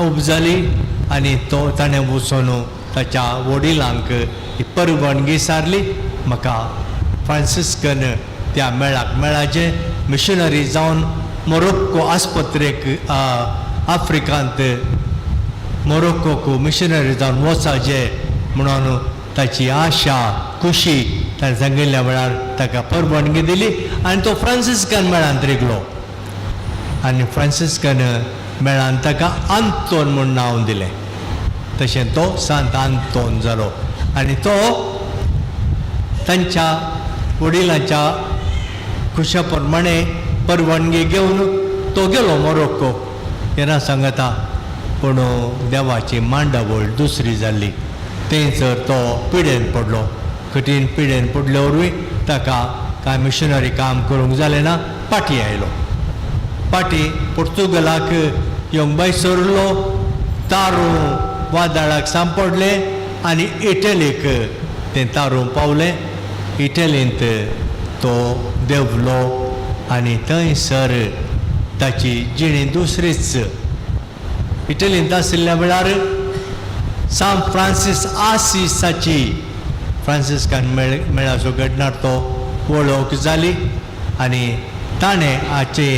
उपजाली आनी तो ताणें वचून ताच्या वडिलांक ही परवानगी सारली, म्हाका फ्रांसिस्कन त्या मेळाक मेळाचें मिशनरी जावन मोरोक्को आस्पत्रेक आफ्रिकांत मोरोक्कोक मिशनरी जावन वचाचें म्हणून ताची आशा खुशी ताणें सांगिल्ल्या वेळार ताका परवानगी दिली आनी तो फ्रांसिस्कन मेळांत रिगलो आनी फ्रांसिस्कन मेळान ताका आंतोन म्हूण नांव दिलें. तशें तो सांत आंतोन जालो आनी तो तांच्या वडिलांच्या खुशा प्रमाणे परवानगी घेवन तो गेलो मोरोक्को. येना सांगता पूण देवाची मांडावळ दुसरी जाल्ली. थंयसर तो पिडेन पडलो. कठीण पिडेन पडले वरवीं ताका कांय मिशनरी काम करूंक जालें ना. पाटी आयलो, पाटी पोर्तुगलाक येवंक भायर सरलो, तारूं वादळाक सांपडलें आनी इटलीक तें तारूं पावलें. इटलींत तो देंवलो आनी थंयसर ताची जिणी दुसरीच. इटलींत आशिल्ल्या वेळार सांत फ्रांसीस आसिसाची फ्रांसिस्कान मेळाचो घडणार तो वळख जाली आनी ताणें हाचे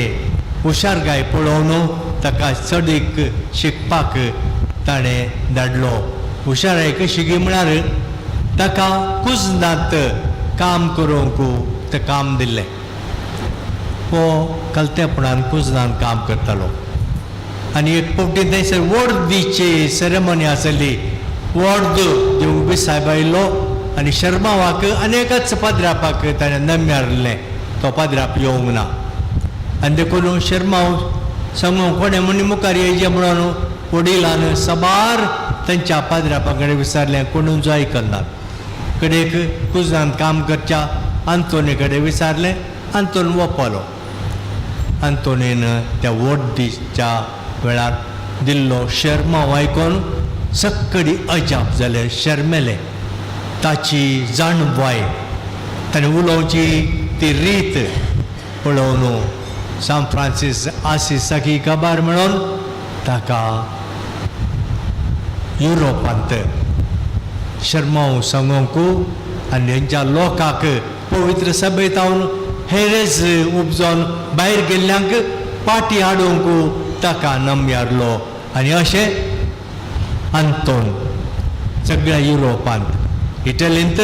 हुशारकाय पळोवन ताका चडीक शिकपाक ताणें धाडलो. हुशाराय कशी गी म्हळ्यार ताका कुजनांत काम करूंक तें काम दिल्लें. हो कलतेपणान कुजनान काम करतालो आनी एक फावटी थंयसर वर्दीची सेरेमनी आसली. वर्द दिवंक बी सायब आयिल्लो आनी शर्मावाक आनी एकाच पाद्रापाक ताणें नम्यारलें. तो पाद्राप येवंक ना आनी देखून शर्माव सांगूंक कोणें म्हूण मुखार येयचें म्हणून वडिलान साबार तांच्या पाद्रापा कडेन विचारलें, कोणूच आयकना. कडेक कुजनान काम करच्या आंतोनी कडेन विचारलें, आंतोन वपालो. आंतोनीन त्या वड्डीच्या वेळार दिल्लो शर्माव आयकून सक्कडी अजाप जालें, शर्मेलें. ताची जाणवाय, ताणें उलोवची ती रीत पळोवन सांत फ्रांसीस आसिसाकी खबर म्हणून ताका युरोपांत शर्माव सांगूंक आनी हेंच्या लोकांक पवित्र सभेंत हेरेज उपजोन भायर गेल्ल्यांक पाटी हाडूंक ताका नमयारलो. आनी अशें आंतोन सगळ्या युरोपांत, इटलींत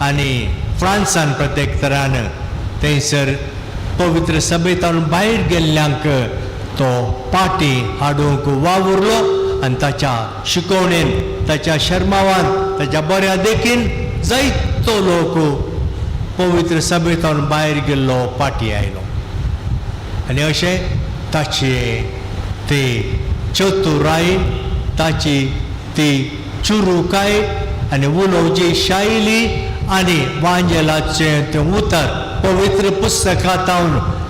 आनी फ्रांसान प्रत्येक तरान थंयसर पवित्र सभेंत भायर गेल्ल्यांक तो पाटी हाडूंक वावुरलो आनी ताच्या शिकवणेन, ताच्या शर्मावान, ताच्या बऱ्या देखीन जायतो लोक पवित्र सभेंत भायर गेल्लो पाटी आयलो. आनी अशें ताचे ते चतुराय, ताची ती चुरुकाय आनी उलोवची शैली आनी वांजेलाचें तें उतर पवित्र पुस्तकांत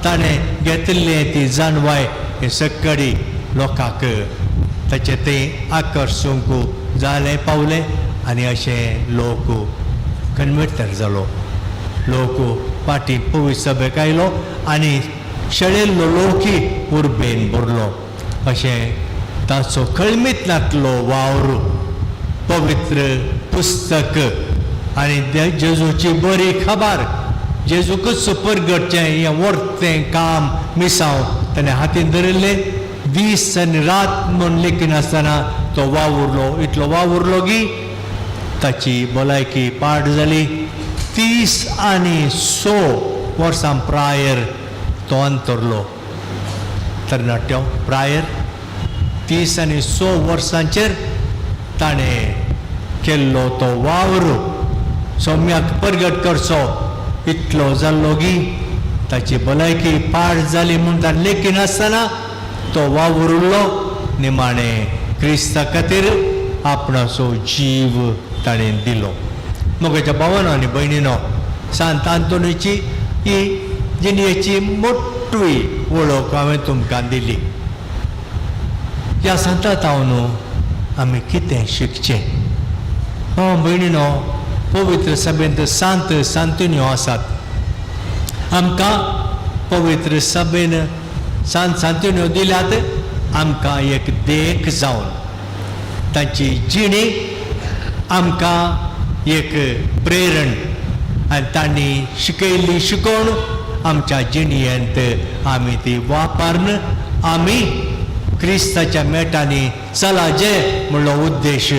ताणें घेतिल्लें ती जाणवाय हे सक्कडी लोकांक ताचें तें आकर्शूंक जालें पावलें. आनी अशें लोक कन्वर्टर जालो, लोक पाटी पवित्र सभेक आयलो आनी शेळेल्लो लोकी उर्बेन भरलो. अशें ताचो खळमीत नातलो वावर पवित्र पुस्तक आनी जेजूची बरी खबर, जेजूकच परगटचें हें वर्तें काम मिसांव ताणें हातीन धरिल्लें. दीस आनी रात म्हूण लेखिनासतना तो वावुरलो. इतलो वावुरलो की ताची भलायकी पाड जाली. 36 वर्सां प्रायर तो अंतरलो. तरणाट्यो प्रायर 36 वर्सांचेर ताणें केल्लो तो वावर सौम्याक परगट करचो इतलो जाल्लो की ताची भलायकी पाड जाली म्हूण ताणें लेखिनासतना तो वावुरलो. निमाणें क्रिस्ता खातीर आपणाचो जीव ताणें दिलो. मोगाच्या भावानो आनी भयणीनो, सांत आंतोनीची ही जिणेची मोटवी वळख हांवें तुमकां दिली. ह्या सांता तावन आमी कितें शिकचें? भाव भयणीनो, पवित्र सभेंत सांत सांतुन्यो आसात. आमकां पवित्र सभेन सांत सांतुन्यो दिल्यात आमकां एक देख जावन, तांची जिणी आमकां एक प्रेरण आनी तांणी शिकयल्ली शिकवण आमच्या जिणयेंत आमी ती वापरून आमी क्रिस्ताच्या मेटांनी चलाचे म्हणलो उद्देश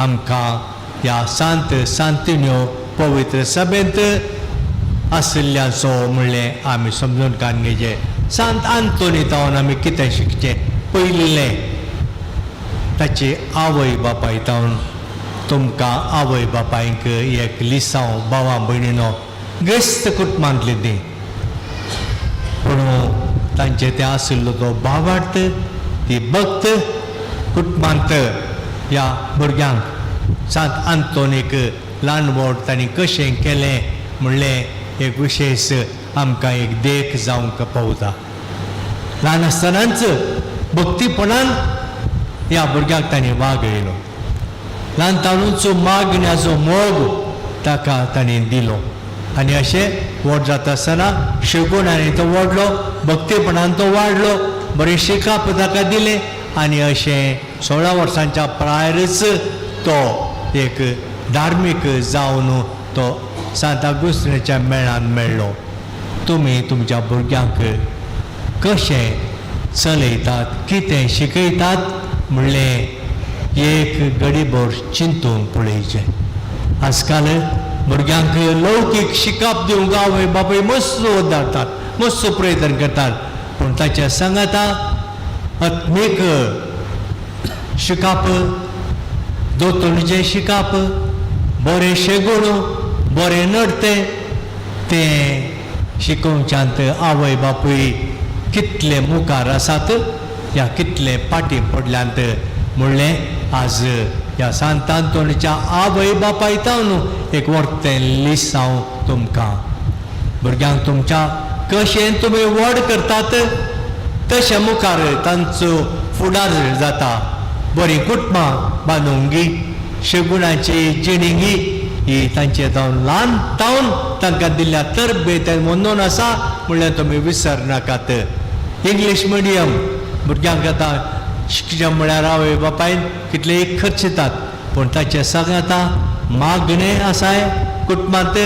आमकां ह्या सांत सांतिन्यो पवित्र सभेंत आशिल्ल्याचो म्हणलें आमी समजून काडून घेवचें. सांत आंतोनी तावन आमी कितें शिकचें? पयलें ताची आवय बापाय तावन. तुमकां आवय बापायक एक लिसांव भावा भयणीनो, ग्रेस्त कुटुंबांतली ती, पूण तांचे ते आशिल्लो तो भावार्थ, ती भक्त कुटुंबांत ह्या भुरग्यांक सांत आंतोनीक ल्हान व्हड तांणी कशें केलें म्हणलें एक विशेश आमकां एक देख जावंक पावता. ल्हान आसतनाच भक्तीपणान ह्या भुरग्यांक तांणी वागयलो. ल्हान ताणूचो मागण्याचो मोग ताका तांणी दिलो आनी अशें व्हड जाता आसतना शेगुणांनी तो व्हडलो, भक्तीपणान तो वाडलो, बरें शिकप ताका दिलें आनी अशें 16 वर्सांच्या प्रायरच तो एक धार्मीक जावन तो सांत आगुस्तिनाच्या मेळान मेळ्ळो. तुमी तुमच्या भुरग्यांक कशें चलयतात, कितें शिकयतात म्हणलें एक गडीभर चिंतून पळयचें. आजकाल भुरग्यांक लौकीक शिकप दिवंक आवय बापूय मस्त धाडटात, मस्त प्रयत्न करतात, पूण ताच्या सांगाता आत्मीक शिकप, दोतोणचें शिकप, बरें शेगुण, बरें नडतें तें शिकोवच्यांत आवय बापूय कितले मुखार आसात या कितले फाटीं पडल्यात म्हणलें आज ह्या सांत आंतोनीच्या आवय बापाय तावन एक वर्तें लिसांव तुमकां. भुरग्यांक तुमच्या कशें तुमी व्हड करतात तशें मुखार तांचो फुडार जाता. बरीं कुटुंबां बांदूंक, शेगुणाची जिणेंगी ही तांचे जावन ल्हान तावन तांकां दिल्ल्या तरबेत म्हणून आसा म्हणल्यार तुमी विसरनाकात. इंग्लीश मिडियम भुरग्यांक आतां शिकचें म्हळ्यार आवय बापायन कितलेय खर्च येतात, पूण ताचे सांगाता मागणें आसाय कुटुंबांत,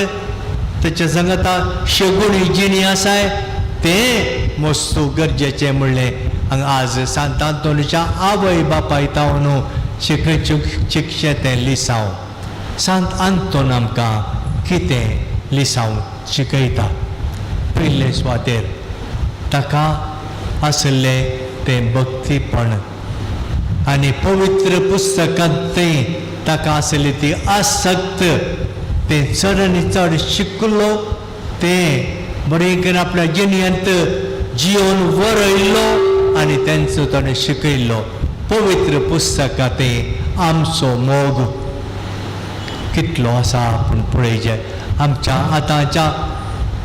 ताच्या सांगाता शेगुणी जिणी आसाय तें मस्तू गरजेचें म्हणलें हांगा आज सांत आंतोनीच्या आवय बापाय तावन शिकचें तें लिसांव. सांत आंतोन आमकां कितें लिसांव शिकयता? पयले सुवातेर ताका आशिल्लें तें भक्तीपण आनी पवित्र पुस्तकांत तें ताका आशिल्ली ती आसक्त, तें चड आनी चड शिकलो, तें बरें करून आपल्या जिणेंत जिवन वरयल्लो आनी तेंचो ताणें शिकयल्लो. पवित्र पुस्तकां तें आमचो मोग कितलो आसा आपूण पळयचें. आमच्या आतांच्या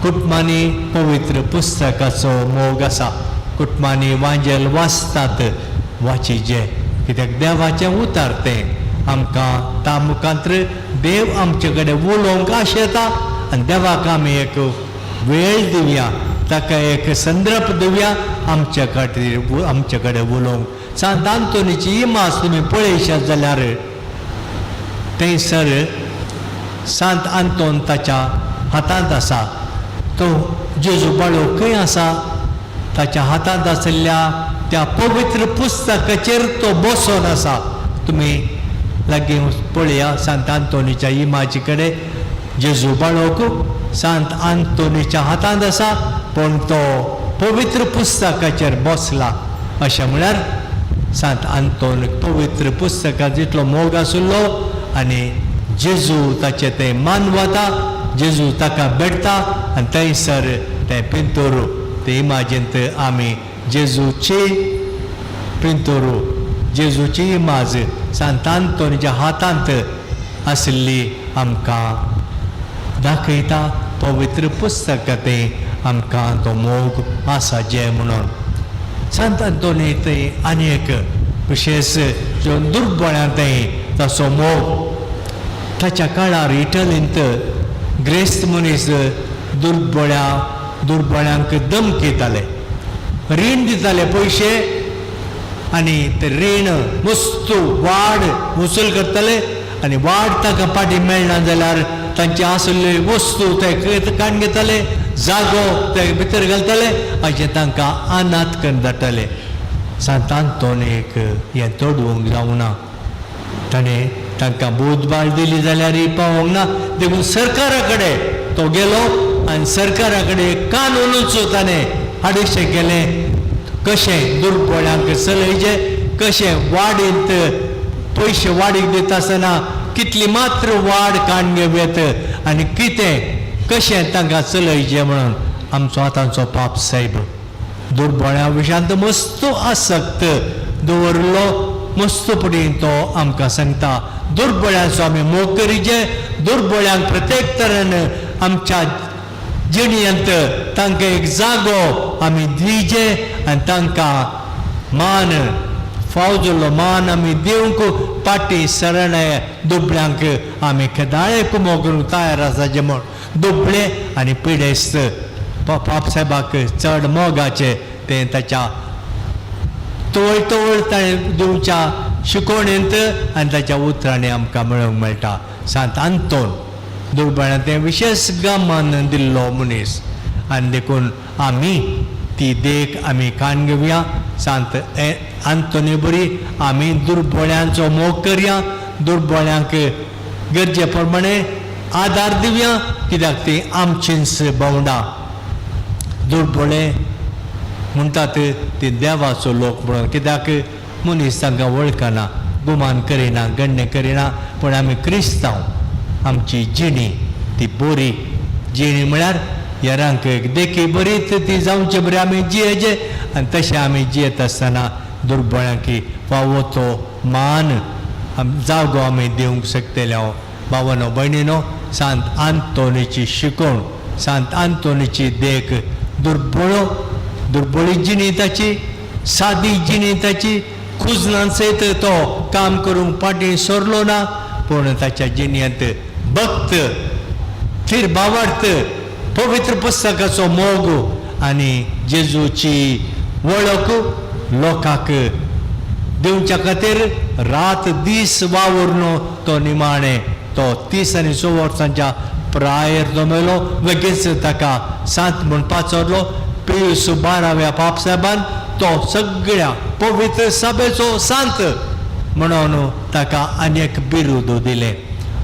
कुटुंबांनी पवित्र पुस्तकाचो मोग आसा. कुटुंबांनी वांजेल वाचतात, वाचिचें, कित्याक देवाचें उतर तें आमकां त्या मुखांत्र देव आमचे कडेन उलोवंक आशेता आनी देवाक आमी एक वेळ दिवया, ताका एक संदर्भ दिवया आमच्या खातीर आमचे कडेन उलोवंक. सांत आंतोनीची इमाज तुमी पळयशात जाल्यार थंयसर सांत आंतोन ताच्या हातांत आसा. तो जेजू बाळो खंय आसा? ताच्या हातांत आशिल्ल्या त्या पवित्र पुस्तकाचेर तो बसोन आसा. तुमी लागीं पळया सांत आंतोनीच्या इमाजी कडेन जेजू बाळोक सांत आंतोनीच्या हातांत आसा, पूण तो पवित्र पुस्तकाचेर बसला. अशें म्हळ्यार सांत आंतोन पवित्र पुस्तकाचो जितलो मोग आशिल्लो आनी जेजू ताचें तें मान वता, जेजू ताका भेटता आनी थंयसर तें पिंतोरू ते इमाजींत आमी जेजूची पिंतोरू जेजूची इमाज सांत आंतोनीच्या हातांत आशिल्ली आमकां दाखयता. पवित्र पुस्तक तें आमकां तो मोग आसा जे म्हणून सांत आंतोनी थंय आनी एक विशेश जो दुर्बळ्यां थंय ताचो मोग. ताच्या काळार इटलींत ग्रेस्त मनीस दुर्बळ्यांक धमकिताले, रीण दिताले पयशे आनी ते रीण वस्तू वाड वसूल करताले आनी वाड तांकां फाटीं मेळना जाल्यार तांचे आशिल्ले वस्तू ते काडून घेताले, जागो ते भितर घालताले, अशें तांकां अनाथ करून धाडटाले. सांत आंतोनीक हें तोडूंक जावना, ताणें तांकां बोधबाळ दिली जाल्यार पावोंक ना, देखून सरकारा कडेन तो गेलो आनी सरकारा कडेन कानूनूच ताणें हाडशें केलें, कशें दुर्बळ्यांक चलयचें, कशें वाडींत पयशे वाडीक दिता आसतना कितली मात्र वाड काडून घेवं येत आनी कितें कशें तांकां चलयचें म्हणून. आमचो आतांचो पाप सायब दुर्बळ्या विशयांत मस्त आसक्त दवरलो, मस्त पडीन तो आमकां सांगता दुर्बळ्यांचो आमी मोग करीचे, दुर्बळ्यांक प्रत्येक तरेन आमच्या जिणेंत तांकां एक जागो आमी दिवचे आनी तांकां मान फाव जाल्लो मान आमी दिवंक फाटीं सरणे दुबळ्यांक आमी केदाळे कुमो करूंक तयार आसाचे म्हूण. दुबळे आनी पिडेस्त पाप साहेबाक चड मोगाचे तें ताच्या तवळ तवळ ताणें दिवच्या शिकवणेंत आनी ताच्या उतरांनी आमकां मेळोवंक मेळटा. सांत आंतोन दुर्बळ्यां तें विशेश गमन दिल्लो मनीस आनी देखून आमी ती देख आमी कान घेवया. सांत आंतोनी बरी आमी दुर्बळ्यांचो मोग करया, दुर्बळ्यांक गरजे प्रमाणे आदार दिवया, कित्याक ती आमचींच भोंवडां. दुर्बळे म्हणटात ती देवाचो लोक म्हणून, कित्याक मनीस तांकां वळखना, गुमान करिना, गण्य करिना, पूण आमी क्रिस्तांव आमची जिणी ती बरी जिणी म्हळ्यार हेरांक एक देखी बरी ती जावचे बरी आमी जियेचे आनी तशें आमी जियेत आसतना दुर्बळ्यांक फावो तो मान जागो आमी दिवंक शकतले. हांव भावानो भयणीनो, सांत आंतोनीची शिकवण, सांत आंतोनीची देख, दुर्बळो दुर्बळी जिणी ताची, सादी जिणी ताची, खुजनान सयत तो काम करूंक फाटीं सरलो ना, पूण ताच्या जिणेंत भक्त, थीर भावार्थ, पवित्र पुस्तकाचो मोग आनी जेजूची वळख लोकांक दिवच्या खातीर रात दीस वावुरून तो निमाणें तो 30 आनी 6 वर्सांच्या प्रायेर तो मेलो. बेगीच ताका सांत म्हूण पाचरलो. पियूस 12व्या पापसाहेबान तो सगळ्या पवित्र सभेचो सांत म्हणून ताका आनी एक बिरूद दिलें.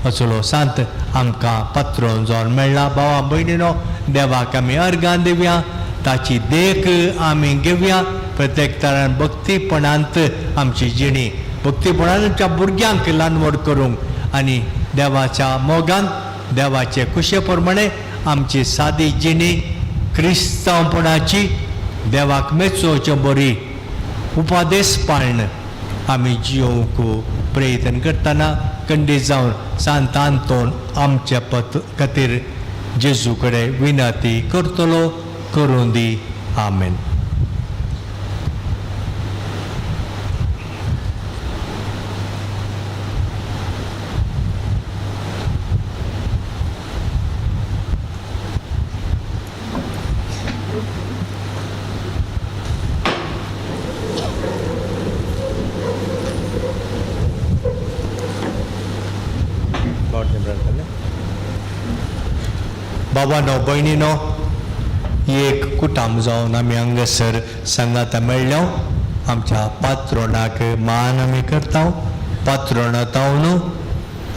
असलो सांत आमकां पात्रोन जावन मेळ्ळा. भावा भयणीनो, देवाक आमी अर्गां दिवया, ताची देख आमी घेवया. प्रत्येक तरान भक्तीपणांत आमची जिणी, भक्तीपणान आमच्या भुरग्यांक ल्हान व्हड करूंक आनी देवाच्या मोगान देवाचे खुशे प्रमाणे आमची सादी जिणी क्रिस्तांवपणाची देवाक मेचोवचे बरी उपादेश पाळण आमी जियोवंक प्रयत्न करतना कंडीत जावन सांत आंतोन आमच्या पत खातीर जेजू कडेन विनंती करतलो. करूं दी. आमेन. बाबानो भयणीनो, एक कुटाम जावन आमी हांगासर सांगाता मेळ्ळ्या. आमच्या पात्रोणाक मान आमी करता. पात्रोणा तावन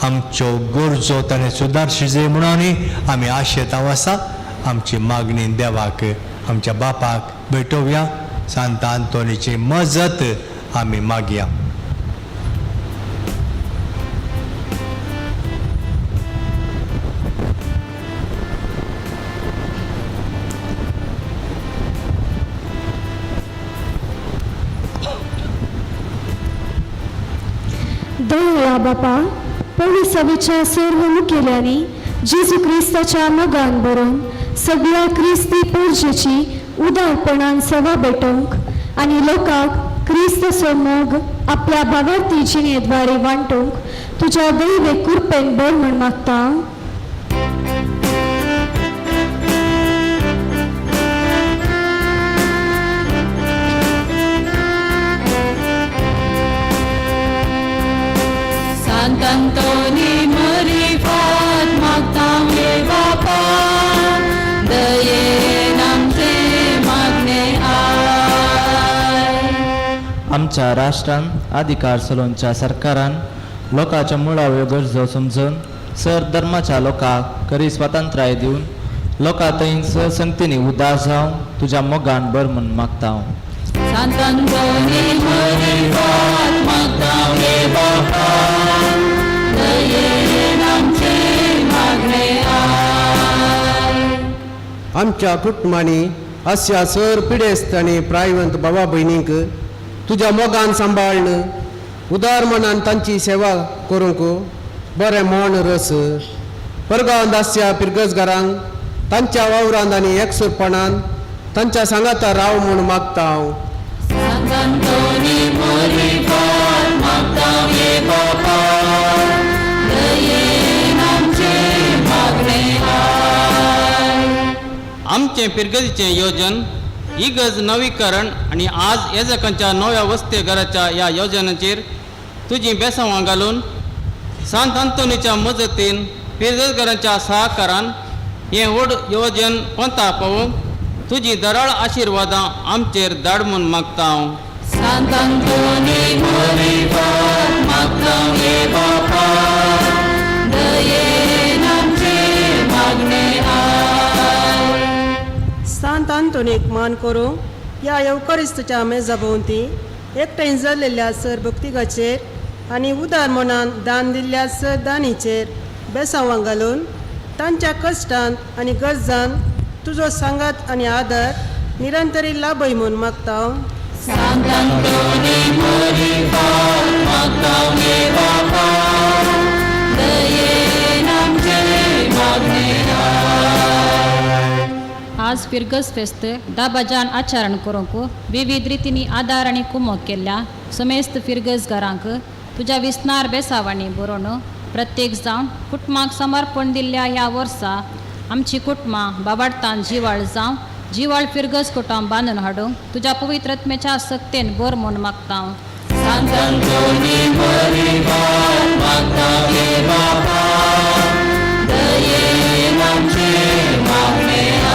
आमच्यो गरजो ताणें सुदारशी जाय म्हणून आमी आशेतांव आसा. आमची मागणी देवाक आमच्या बापाक भेटोवया. सांत आंतोनीची मजत आमी मागया. बापा, पयली सभेच्या सर्व मुखेल्यांनी जेजू क्रिस्ताच्या मोगान बरोवन सगळ्या क्रिस्ती परजेची उदारपणान सेवा भेटोवंक आनी लोकांक क्रिस्ताचो मोग आपल्या भावार्थी जिणेद्वारे वांटूंक तुज्या दैवे कृपेन भर म्हण मागता. सांतंतोनी मरिफात मागता हे बापा, दयेन आमचे मागणे I. आमच्या राष्ट्रान अधिकार चलोवच्या सरकारान लोकांच्या मुळाव्यो गरजो समजून सर धर्माच्या लोकांक खरी स्वातंत्र्य दिवन लोकां थंय संगतीनी उदास जावं तुज्या मोगान भर म्हूण मागता हांव. सांतंतोनी मरिफात मागता हे बापा, दयेन आमचे मागणे I. आमच्या कुटुंबांनी अश्या सर पिडेस्त आनी प्रायवंत बाबा भयणींक तुज्या मोगान सांबाळ्न उदार मनान तांची सेवा करूंक बरें मोण रस परगांवांत आसच्या पिरगजगारांक तांच्या वावरांत आनी एकसुरपणान तांच्या सांगाता राव म्हूण मागता हांव. सांतंतोनी मरिफात मागता हे बापा, दयेन आमचे मागणे I. आमचें पिरगतीचें योजन इगर्ज नवीकरण आनी आज येजकांच्या नव्या वस्ती घराच्या ह्या योजनाचेर तुजीं बेसांवां घालून सांत अंतोनीच्या मजतीन पिरगजघरांच्या सहकारान हें व्हड योजन कोंता पावोवंक तुजी दराळ आशिर्वादां आमचेर धाड म्हूण मागता हांव. सांतंतोनी मरिफात मागता हे बापा, दयेन आमचे मागणे I. सांत आंतोनीक मान करूंक ह्या येवकरिस्तच्या मेजा भोंवती एकठांय जाल्लेल्या सर भक्तिगाचेर आनी उदार मनान दान दिल्ल्या सर दानीचेर बेसांवां घालून तांच्या कश्टान आनी गरजान तुजो सांगात आनी आदर निरंतरी लाभय म्हूण मागता हांव. सांतंतोनी मरिफात मागता हे बापा, दयेन आमचे मागणे I. आज फिरगज फेस्त दाबाजान आचरण करूंक विविध रितींनी आदार आनी कुमोक केल्ल्या समेस्त फिरगज घरांक तुज्या विस्नार बेसावांनी बरोवन प्रत्येक जावन कुटुंबाक समर्पण दिल्ल्या ह्या वर्सा आमची कुटुंबां बाबाडतान जिवाळ जावं जिवाळ फिरगज कुटुंब बांदून हाडूंक तुज्या पवित्र आत्म्याच्या सक्तेन बर म्हूण मागता हांव. सांतंतोनी मरिफात मागता हे बापा, दयेन आमचे मागणे I.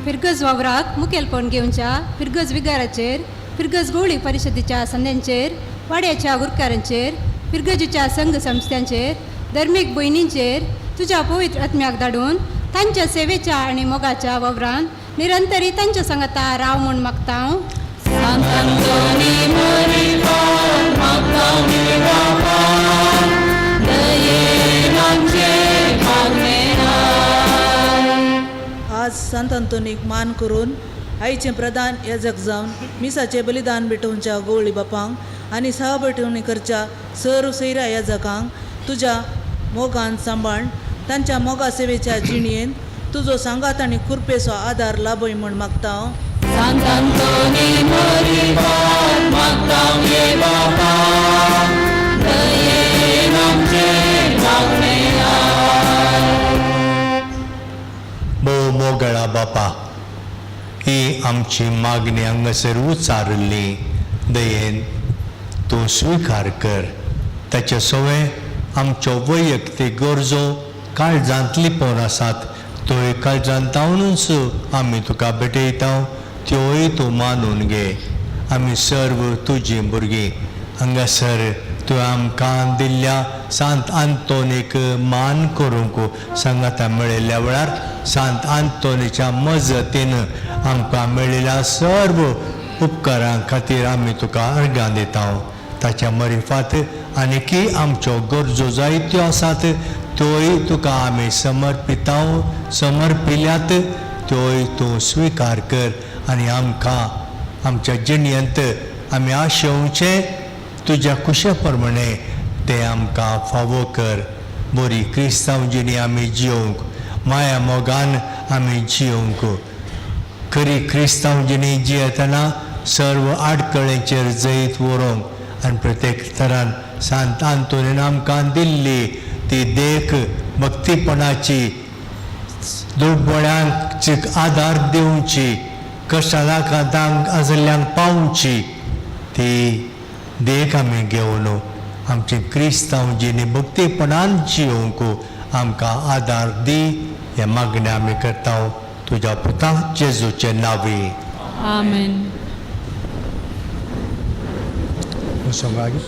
फिरगज वावराक मुखेलपण घेवच्या फिरगज विगाराचेर फिरगज गोवळी परिशदेच्या संद्यांचेर वाड्याच्या गुरकारांचेर फिरगजीच्या संघ संस्थांचेर धर्मीक भयणींचेर तुज्या पवित्र आत्म्याक धाडून तांच्या सेवेच्या आनी मोगाच्या वावरान निरंतरी तांच्या सांगाता राव म्हूण मागता हांव. सांतंतोनी मरिफात मागता हे बापा, दयेन आमचे मागणे I. आज सांत अंतोनीक मान करून आईचें प्रधान याजक जावन मिसाचें बलिदान भेटोवच्या गवळी बापांक आनी सहा भेटवणी करच्या सर्व सैऱ्या याजकांक तुज्या मोगान सांबाळ तांच्या मोगा सेवेच्या जिणयेन तुजो सांगात आनी कृपेचो आदार लाभय म्हूण मागता हांव. सांतंतोनी मरिफात मागता हे बापा, दयेन आमचे मागणे I. भोव मोगळा बापा, ही आमची मागणी हांगासर उचारिल्ली दयेन तूं स्विकार कर. ताचे सवें आमच्यो वैयक्तीक गरजो काळजांत लिपोवन आसात त्योय काळजांत तावनूच आमी तुका भेटयता, त्योय तूं मानून घे. आमी सर्व तुजीं भुरगीं. हांगासर तुवें आमकां दिल्ल्या सांत आंतोनीक मान करूंक सांगाता मेळिल्ल्या वेळार सांत आंतोनीच्या मजतीन आमकां मेळिल्ल्या सर्व उपकारां खातीर आमी तुका अर्गां दिता. ताच्या मरिफात आनीकी आमच्यो गरजो जायत्यो आसात त्योय तुका आमी समर्पिता समर्पिल्यात, त्योय तूं स्विकार कर आनी आमकां आमच्या जिणयेंत आमी आशेवचें तुज्या कुशा प्रमाणे तें आमकां फावो कर. बरी क्रिस्तांव जिणी आमी जियोंक, माया मोगान आमी जियोंक. खरी क्रिस्तांव जिणी जियेतना सर्व आडकळेचेर जैत व्हरूंक आनी प्रत्येक तरान सांत आंतोनीन आमकां दिल्ली ती देख भक्तीपणाची, दुर्बळ्यांक आदार दिवची, कश्टांक आशिल्ल्यांक पावची ती देख आमी घेवन आमची क्रिस्तांव जिणी भक्तीपणान जियोंक आमकां आदार दी. हे मागणें आमी करता तुज्या पुता जेजूचे नांवी. आमेन. सोंगागी.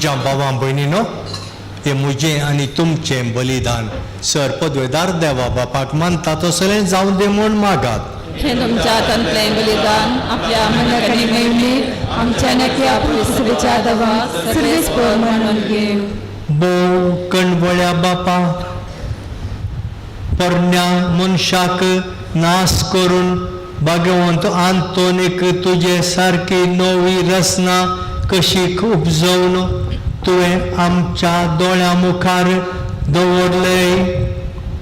म्हज्या बाबा भयणीनो, हें म्हजें आनी तुमचें बलिदान सर पदवेदार देवा बापाक मानता तसलें जावं दी म्हूण मागात. हे तुमच्या हातांतलें बलिदान आपल्या मनाकडे मेळणी आमच्या नक्या पुलिसच्या दवा सर्वेस पोर म्हणून घेव. भोव कणवळ्या बापा, पोरण्या मनशाक नाश करून भाग्यवंत आंतोनीक तुजे सारकी नवी रचना कशी उपजोवन तुवें आमच्या दोळ्या मुखार दवरले.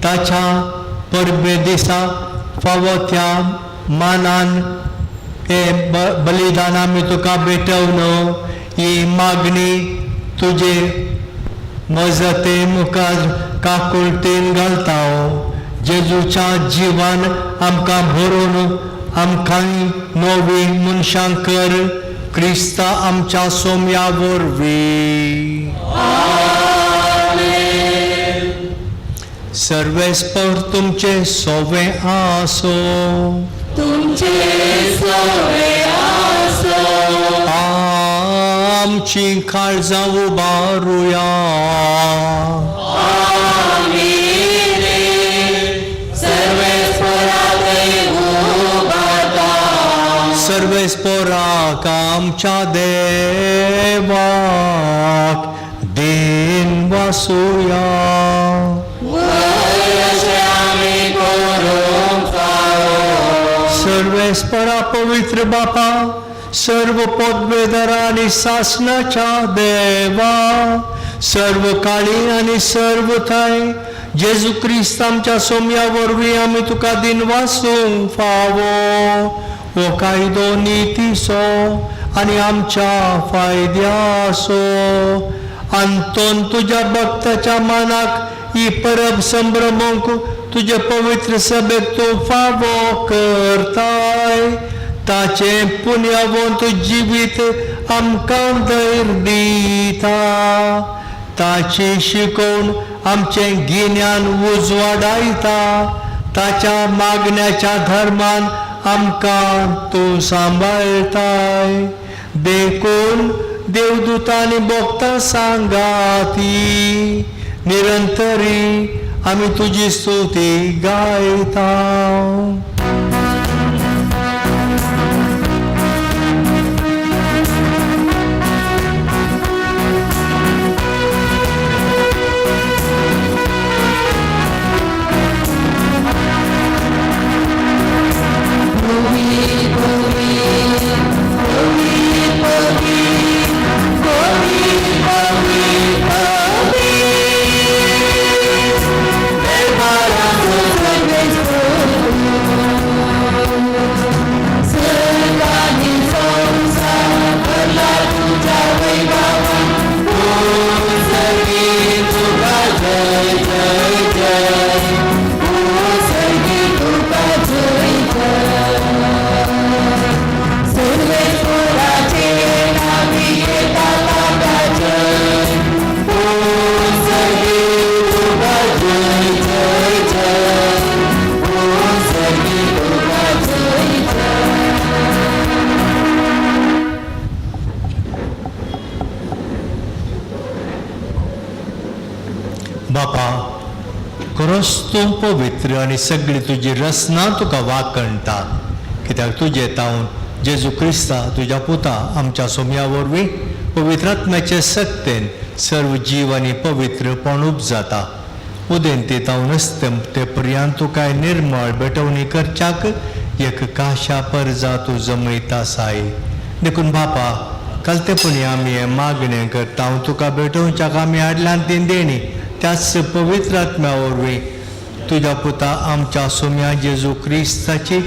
ताच्या परबे दिसा फावो त्या मानान हे बलिदान आमी तुका भेटोवन ही मागणी तुजे मजते मुखार काकुळटेन घालता. जेजूच्या जिवान आमकां भरून आमकां नवी मनशां कर, क्रिस्ता आमच्या सोम्या वरवीं. सर्वेस्पर तुमचे सोवे आसो, तुमचे सोवे आसो. आमची काळजां उबारुया. सर्वेस्पराक आमच्या देवाक दिन वासुया. सर्वेस्परा पवित्र बापा, सर्व पदवेदारा आनी सासणाच्या देवा, सर्व काळी आनी सर्व थंय जेजू क्रिस्त आमच्या सोम्या वरवीं आमी तुका दिन वासूंक फावो. हो कायदो नितीचो आनी आमच्या फायद्याचो. आंतोन तुज्या भक्ताच्या मनाक ही परब संभ्रमूंक तुजे पवित्र सभेक तूं फावो करताय. ताचें पुण्यावंत जिवीत आमकां धैर्य दिता. ताची शिकोवन आमचें गिन्यान उजवाडायता. ताच्या मागण्याच्या धर्मान आमकां तूं सांबाळटाय. देखून देवदूतांनी भोगता सांगाती निरंतरी आमी तुजी स्तुती गायता. बापा, खरोच तूं पवित्र आनी सगळी तुजी रचना तुका वाकणटा. कित्याक तुजे तावन जेजू क्रिस्ता तुज्या पुता आमच्या सोम्या वरवीं पवित्रात्म्याचे सक्तेन सर्व जीव आनी पवित्रपण उपजाता. उदेंती तावन ते पर्यंत तुका निर्मळ भेटवणी करच्याक एक काशा परजा तूं जमयता साय. देखून बापा, कालतेपणी आमी हें मागणें करता, तुका भेटोवच्याक आमी हाडल्यान ती देणी त्याच पवित्र आत्म्या वरवीं तुज्या पुता आमच्या सोम्या जेजू क्रिस्ताची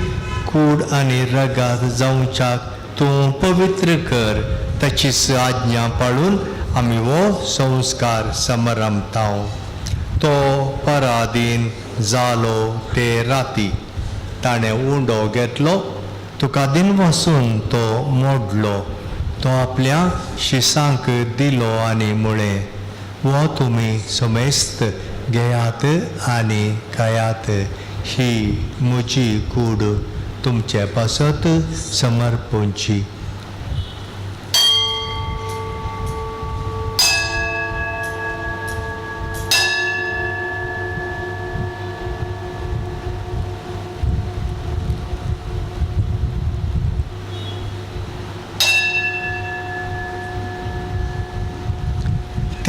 कूड आनी रगात जावच्याक तूं पवित्र कर. ताची आज्ञा पाळून आमी हो संस्कार समरमता. तो पराधीन जालो ते राती ताणें उंडो घेतलो, तुका दिन वसून तो मोडलो, तो आपल्या शिसांक दिलो आनी म्हळें, हो तुमी समेस्त घेयात आनी खायात, ही म्हजी कूड तुमचे पासत समर्पूंची.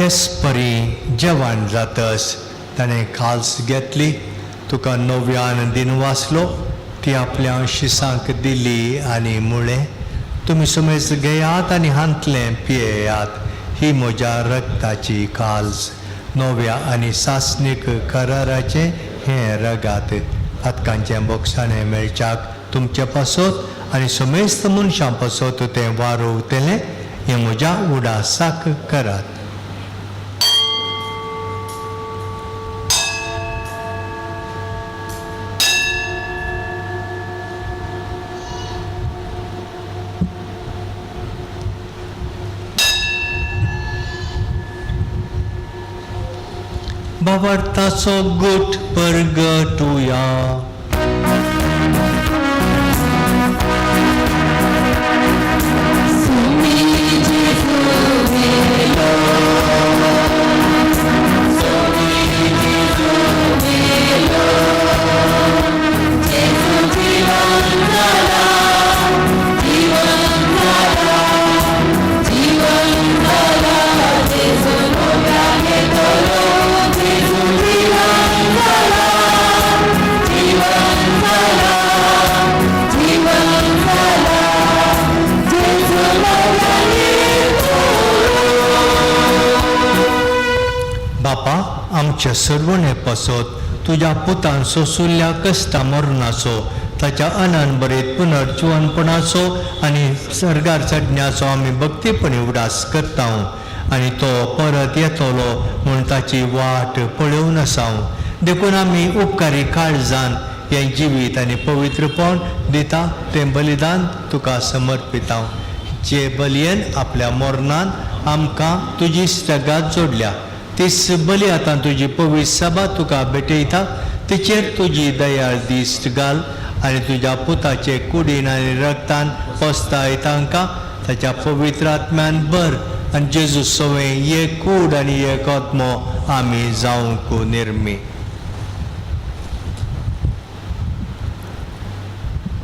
तेच परी जेवण जातस ताणें खाल्स घेतली, तुका नव्यान दिन वाचलो, ती आपल्या शिसांक दिली आनी म्हळें, तुमी समेज घेयात आनी हांतलें पियेयात, ही म्हज्या रक्ताची काल्स, नव्या आनी सासणीक कराराचें हें रगात, पातकांचें बोगसाणें मेळच्याक तुमचे पासत आनी समेस्त मनशां पासत तें वारोवतलें, हें म्हज्या उडासाक करात. भावार्थाचो गुट परगटुया. बापा, आमच्या सर्वणे पासत तुज्या पुतान सोंसुल्ल्या कश्टा मरणाचो, ताच्या अनंत पुनर्जिवनपणाचो आनी सर्गार चडण्याचो आमी भक्तीपणी उडास करता आनी तो परत येतलो म्हूण ताची वाट पळोवन आसा. देखून आमी उपकारी काळजान हें जिवीत आनी पवित्रपण दिता तें बलिदान तुका समर्पिता, जे बलयेन आपल्या मरणान आमकां तुजी स्टगात जोडल्या, तीच बली आतां तुजी पवित्र सभा तुका भेटयता, तिचेर तुजी दयाळ दिश्ट घाल आनी तुज्या पुताचे कुडीन आनी रक्तान पस्ताय तांकां ताच्या पवित्र आत्म्यान भर आनी जेजू सवें एक कूड आनी एक आत्मो आमी जावंक निर्मी.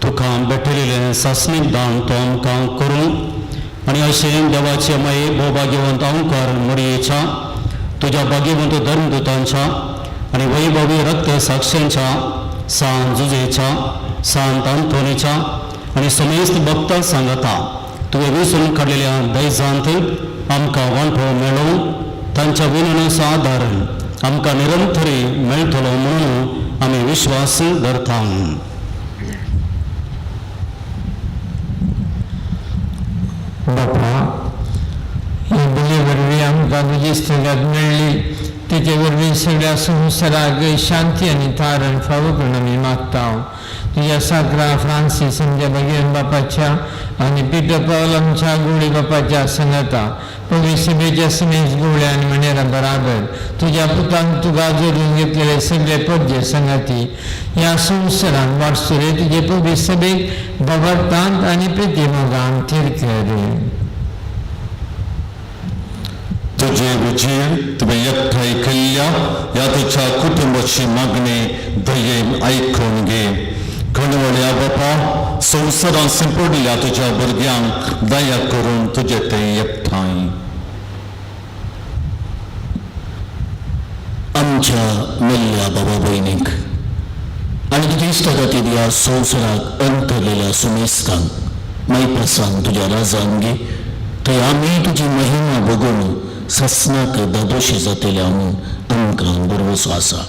तुका भेटलेलें सासणीक दान तो आमकां करूं आनी अशें देवाचे माये भोवभाग्यवंत अंकार मोडयेच्या तुज्या भाग्यवंत धर्मदूतांच्या आनी वैभवी रक्त साक्षांच्या सांत जुजेच्या सांत आंतोनीच्या आनी समेस्त भक्तां सांगता तुवें विसरून काडलेल्या दैजांत आमकां वांटो मेळोवन तांच्या विनवणेचो आदार आमकां निरंतरी मेळटलो म्हणून आमी विश्वास धरता. बापा, ही बली वरवीं आमकां तुजी स्थगात मेळ्ळी, तेचे वरवीं सगळ्या संवसाराक शांती आनी तारण फावो करून आमी मागता. तुज्या साकरा फ्रांसीस आमच्या भगीरथ बापाच्या आनी पिटर पावल आमच्या गोळी बापाच्या सांगाता पवित्र सभेच्या समेज गोळ्या आनी म्हणेरा बराबर तुज्या पुतान तुका जोडून घेतलेले सगळे पद्य सांगाती ह्या संवसारान वाटसुरे तुजे पवित्र सभेक भगवतांत आनी प्रिती मोगान थीर कर. तुजे उजीर तुवें एकठांय केल्ल्या ह्या तुज्या कुटुंबाची मागणी दयेन आयकून घे. खणवळ्या बापा, संवसारांत सांपडिल्ल्या तुज्या भुरग्यांक दया करून तुजे ते एकठांय. आमच्या मेल्ल्या बाबा भयणीक आनी तुजी इश्टागतीन ह्या संवसाराक अंतरलेल्या सुमेस्तांक मायप्रसान तुज्या राजान घे, थंय आमी तुजी महिमा भोगून ससनाक दादोशी जातले म्हणून आमकां भरवसो आसा.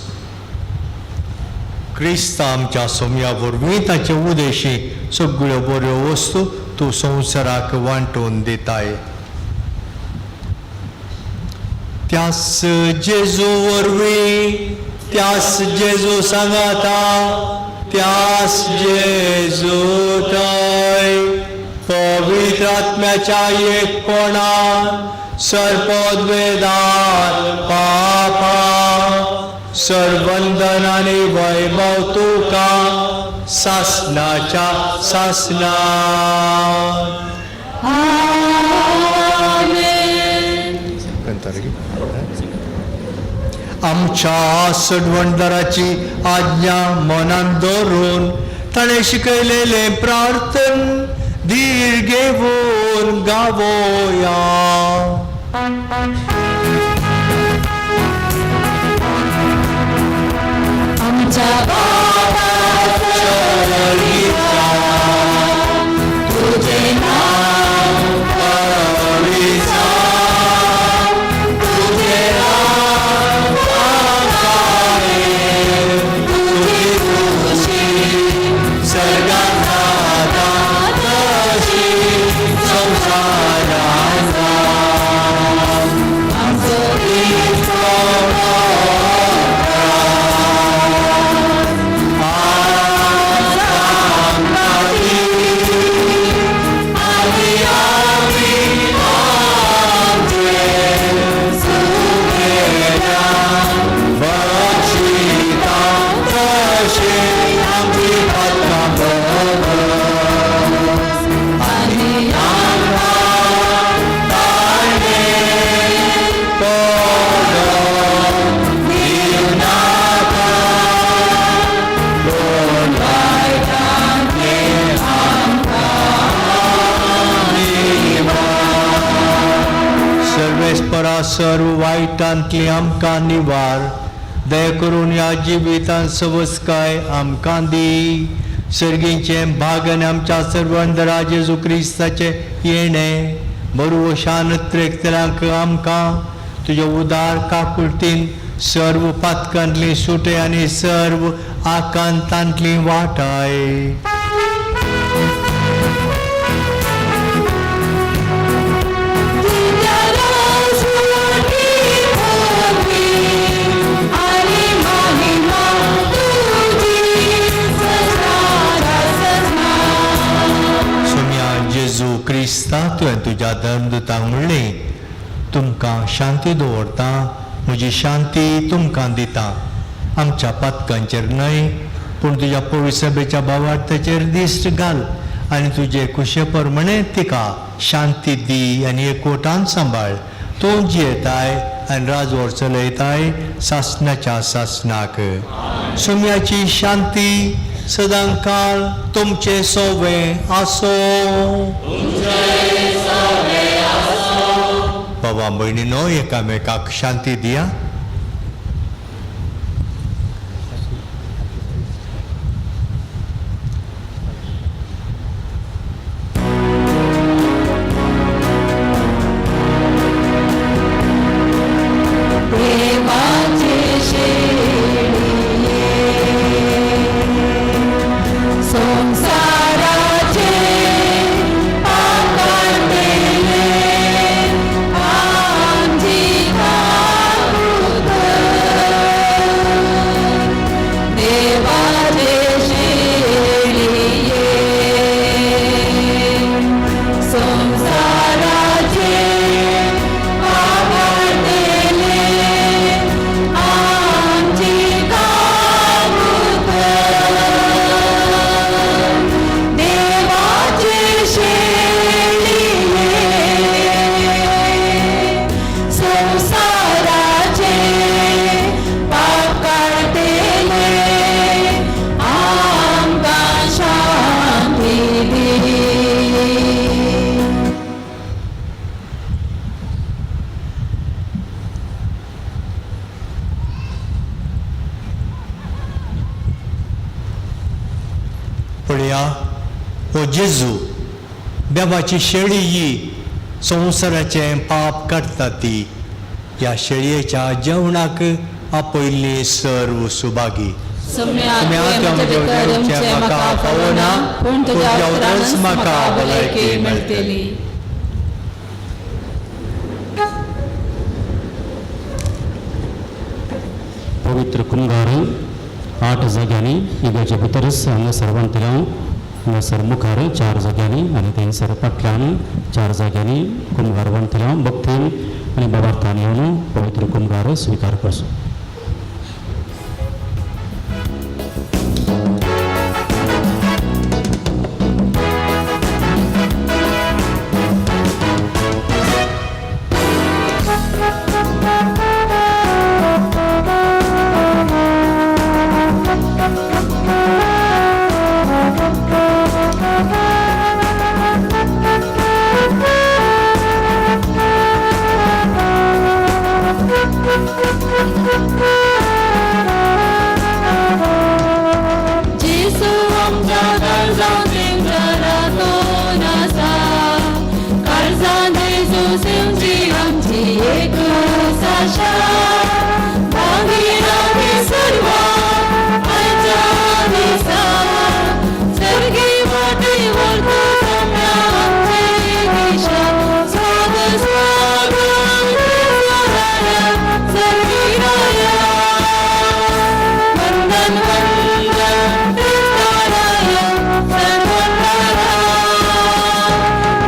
क्रिस्त आमच्या सोम्या वरवीं ताचे उदेशी सगळ्यो बऱ्यो वस्तू तूं संवसाराक वांटून दिताय. त्यास जेजू वरवीं, त्यास जेजू सांगाता, त्यास जेजू थंय पवित्र आत्म्याच्या एकपणान सर्पद्वेदान पापा सर्वंदन आनी वैभव तुका सासनाच्या सासना. आमच्या सडवणदाराची आज्ञा मनान दवरून ताणें शिकयलेलें प्रार्थन धीर घेवन गावोया. सर्व वायटांतली आमकां निवार. दया करून ह्या जिवितांत सवस्काय आमकां दी. सर्गीचें भाग आनी आमच्या सर्वंदरा जेजू क्रिस्ताचें येणें बरो शान त्रेकतल्यांक आमकां तुज्या उदार काकुळटीन सर्व पातकांतली सुटे आनी सर्व आकांतांतली वाटाय. जेजू क्रिस्ता तुवें तुज्या धर्मदूतांक म्हणलें, तुमकां शांती दवरता, म्हजी शांती तुमकां दिता. आमच्या पातकांचेर न्हय पूण तुज्या पवित्र सभेच्या भावार्थाचेर दिश्ट घाल आनी तुजे कुशे प्रमाणे तिका शांती दी आनी एकवटान सांबाळ. तूं जियेताय आनी राजवट चलयताय सासणाच्या सासणाक. सोम्याची शांती सदां काळ तुमचे सोवे आसो. बाबा भयणीनो एकामेकाक शांती दिया. पळया, हो जेजू देवाची शेळी ही संवसाराचें पाप काडटा ती. ह्या शेळयेच्या जेवणाक आपयल्ली सर्व सुभागी. म्हाका फावना पूण तुज्या उतरानच म्हाका भलायकी मेळटली. पवित्र कुमगार 8 जाग्यांनी इगर्जे भितरच हांगासर वण्टीलावन हांगासर मुखार 4 जाग्यांनी आनी थंयसर फाटल्यान 4 जाग्यांनी कुमगार वण्टीलावन भक्तीन आनी बाबार्थान येवन पवित्र कुमगार स्विकार करचो.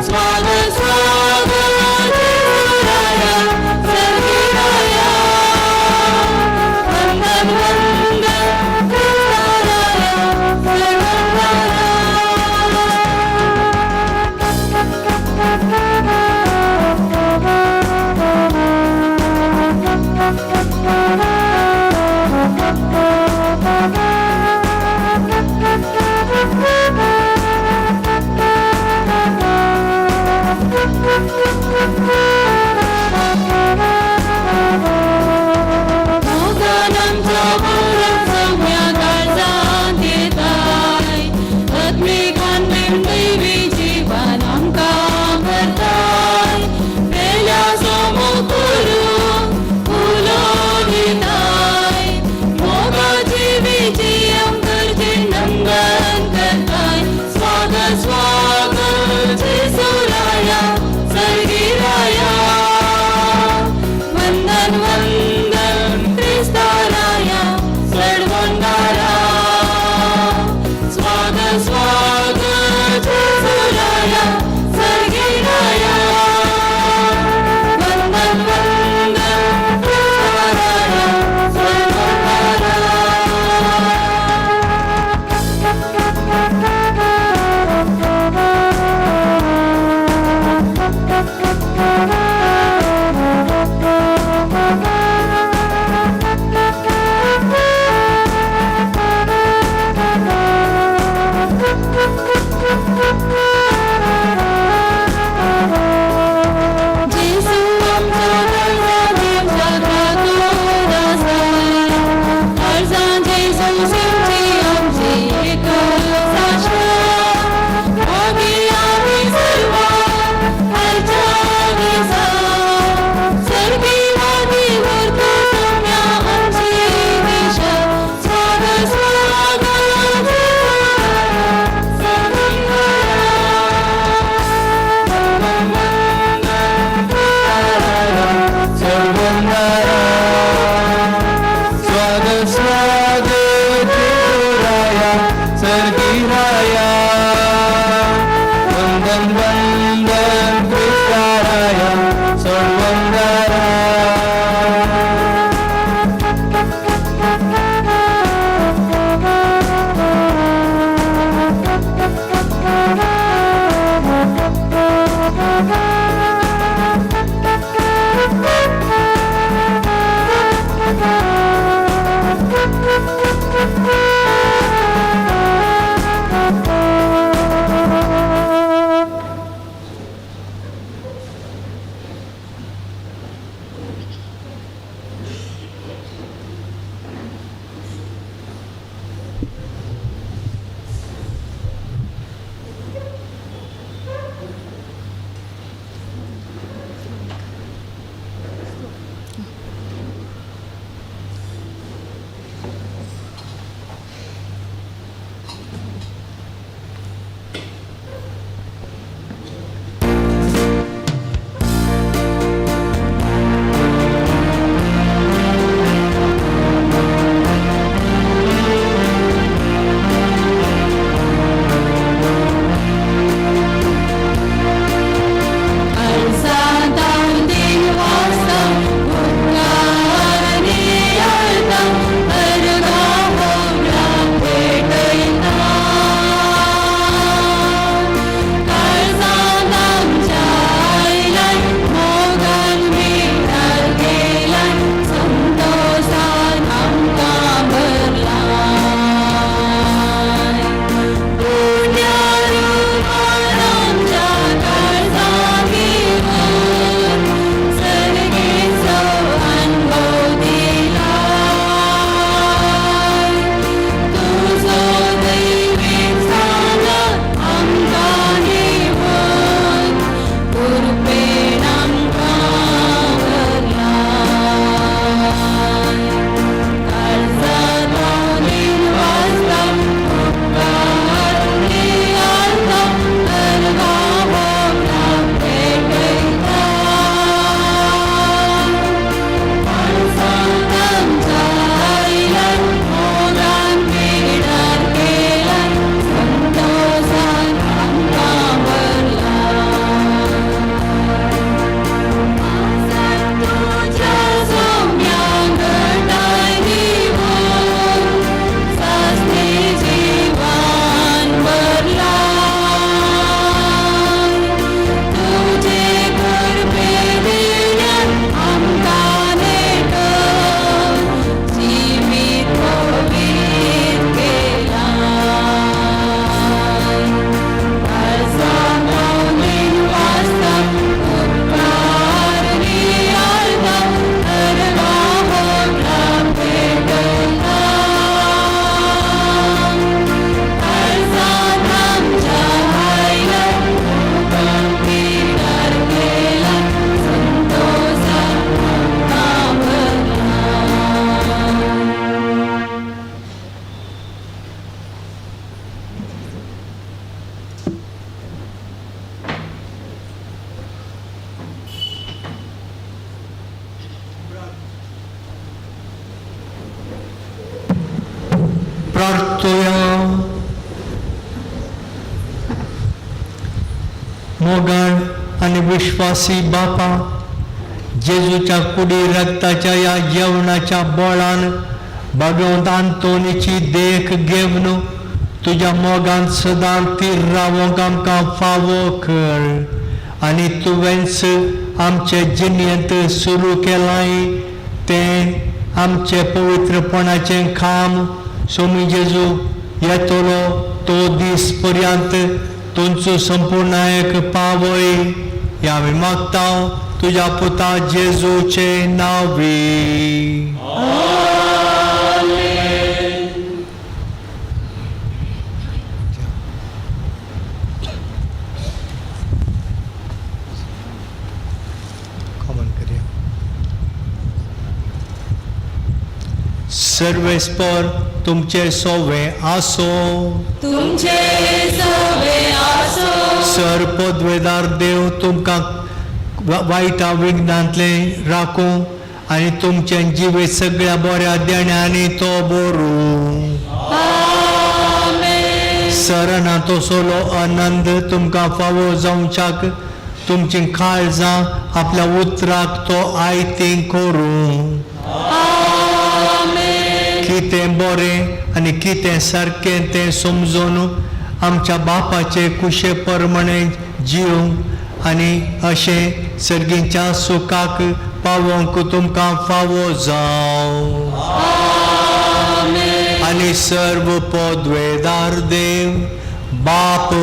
स्वागत स्वागत वंदन वंदन क्रिस्ताराया चढवणारा स्वागत स्वागत जेजुराया सर्गेराया वंदन वंदन क्रिस्ताराया चढवणारा. प्रार्थोया. मोगाळ आनी विश्वासी बापा, जेजूच्या कुडी रक्ताच्या ह्या जेवणाच्या बोळान भगवंत आंतोनीची देख घेवन तुज्या मोगान सदां तीर रावोंक आमकां फावो कर आनी तुवेंच आमचे जिणेंत सुरू केलाय तें आमचें पवित्रपणाचें काम सोमी जेजू येतलो तो दीस पर्यंत तुमचो संपूर्णायक पावय. ह्या आमी मागता तुज्या पुता जेजूचे नांवी. सर्वेस्पर तुमचे सोवे आसो, तुमचे सोवे आसो. सर पदवेदार देव तुमकां वायटा विघ्नांतले राखूं आनी तुमचें जिवीत सगळ्या बऱ्या देण्यांनी तो बरूं. सरना तो सोलो आनंद तुमकां फावो जावच्याक तुमचीं काळजां आपल्या उतराक तो आयतीं करूं. कितें बरें आनी कितें सारकें तें समजून आमच्या बापाचे कुशे प्रमाणे जिवंक आनी अशें सर्गीच्या सुखाक पावोवंक तुमकां फावो जावं. आनी सर्व पदवेदार देव बाप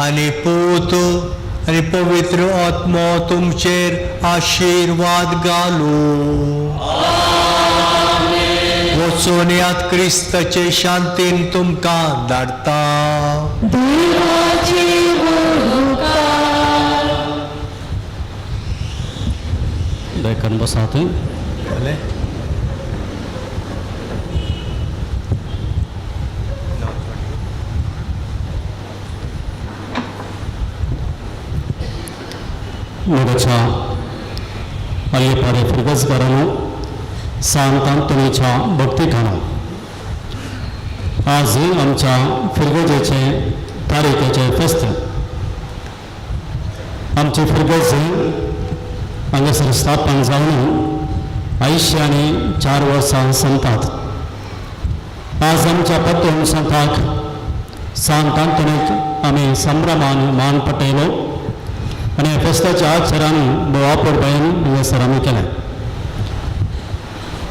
आनी पूत आनी पवित्र आत्मो तुमचेर आशिर्वाद घालूं. वचून याद क्रिस्ताचे शांतीन तुमकां धाडटा. दयाकरून बसात. मोगाच्या आल्यपाडे फिरगजकारांनो, सांत आंतोनीच्या भक्तिकानो, आज आमच्या फिरगजेचे तारीखेचे फेस्त. आमची फिरगज हांगासर स्थापन जावन आयुश्यानी 4 वर्सां संतात. आज आमच्या पत्तून संताक सांत आंतोनीक आमी संभ्रमान मान पटयलो आनी फेस्ताच्या आचरण भोव अपुरबायेन हांगासर आमी केलें.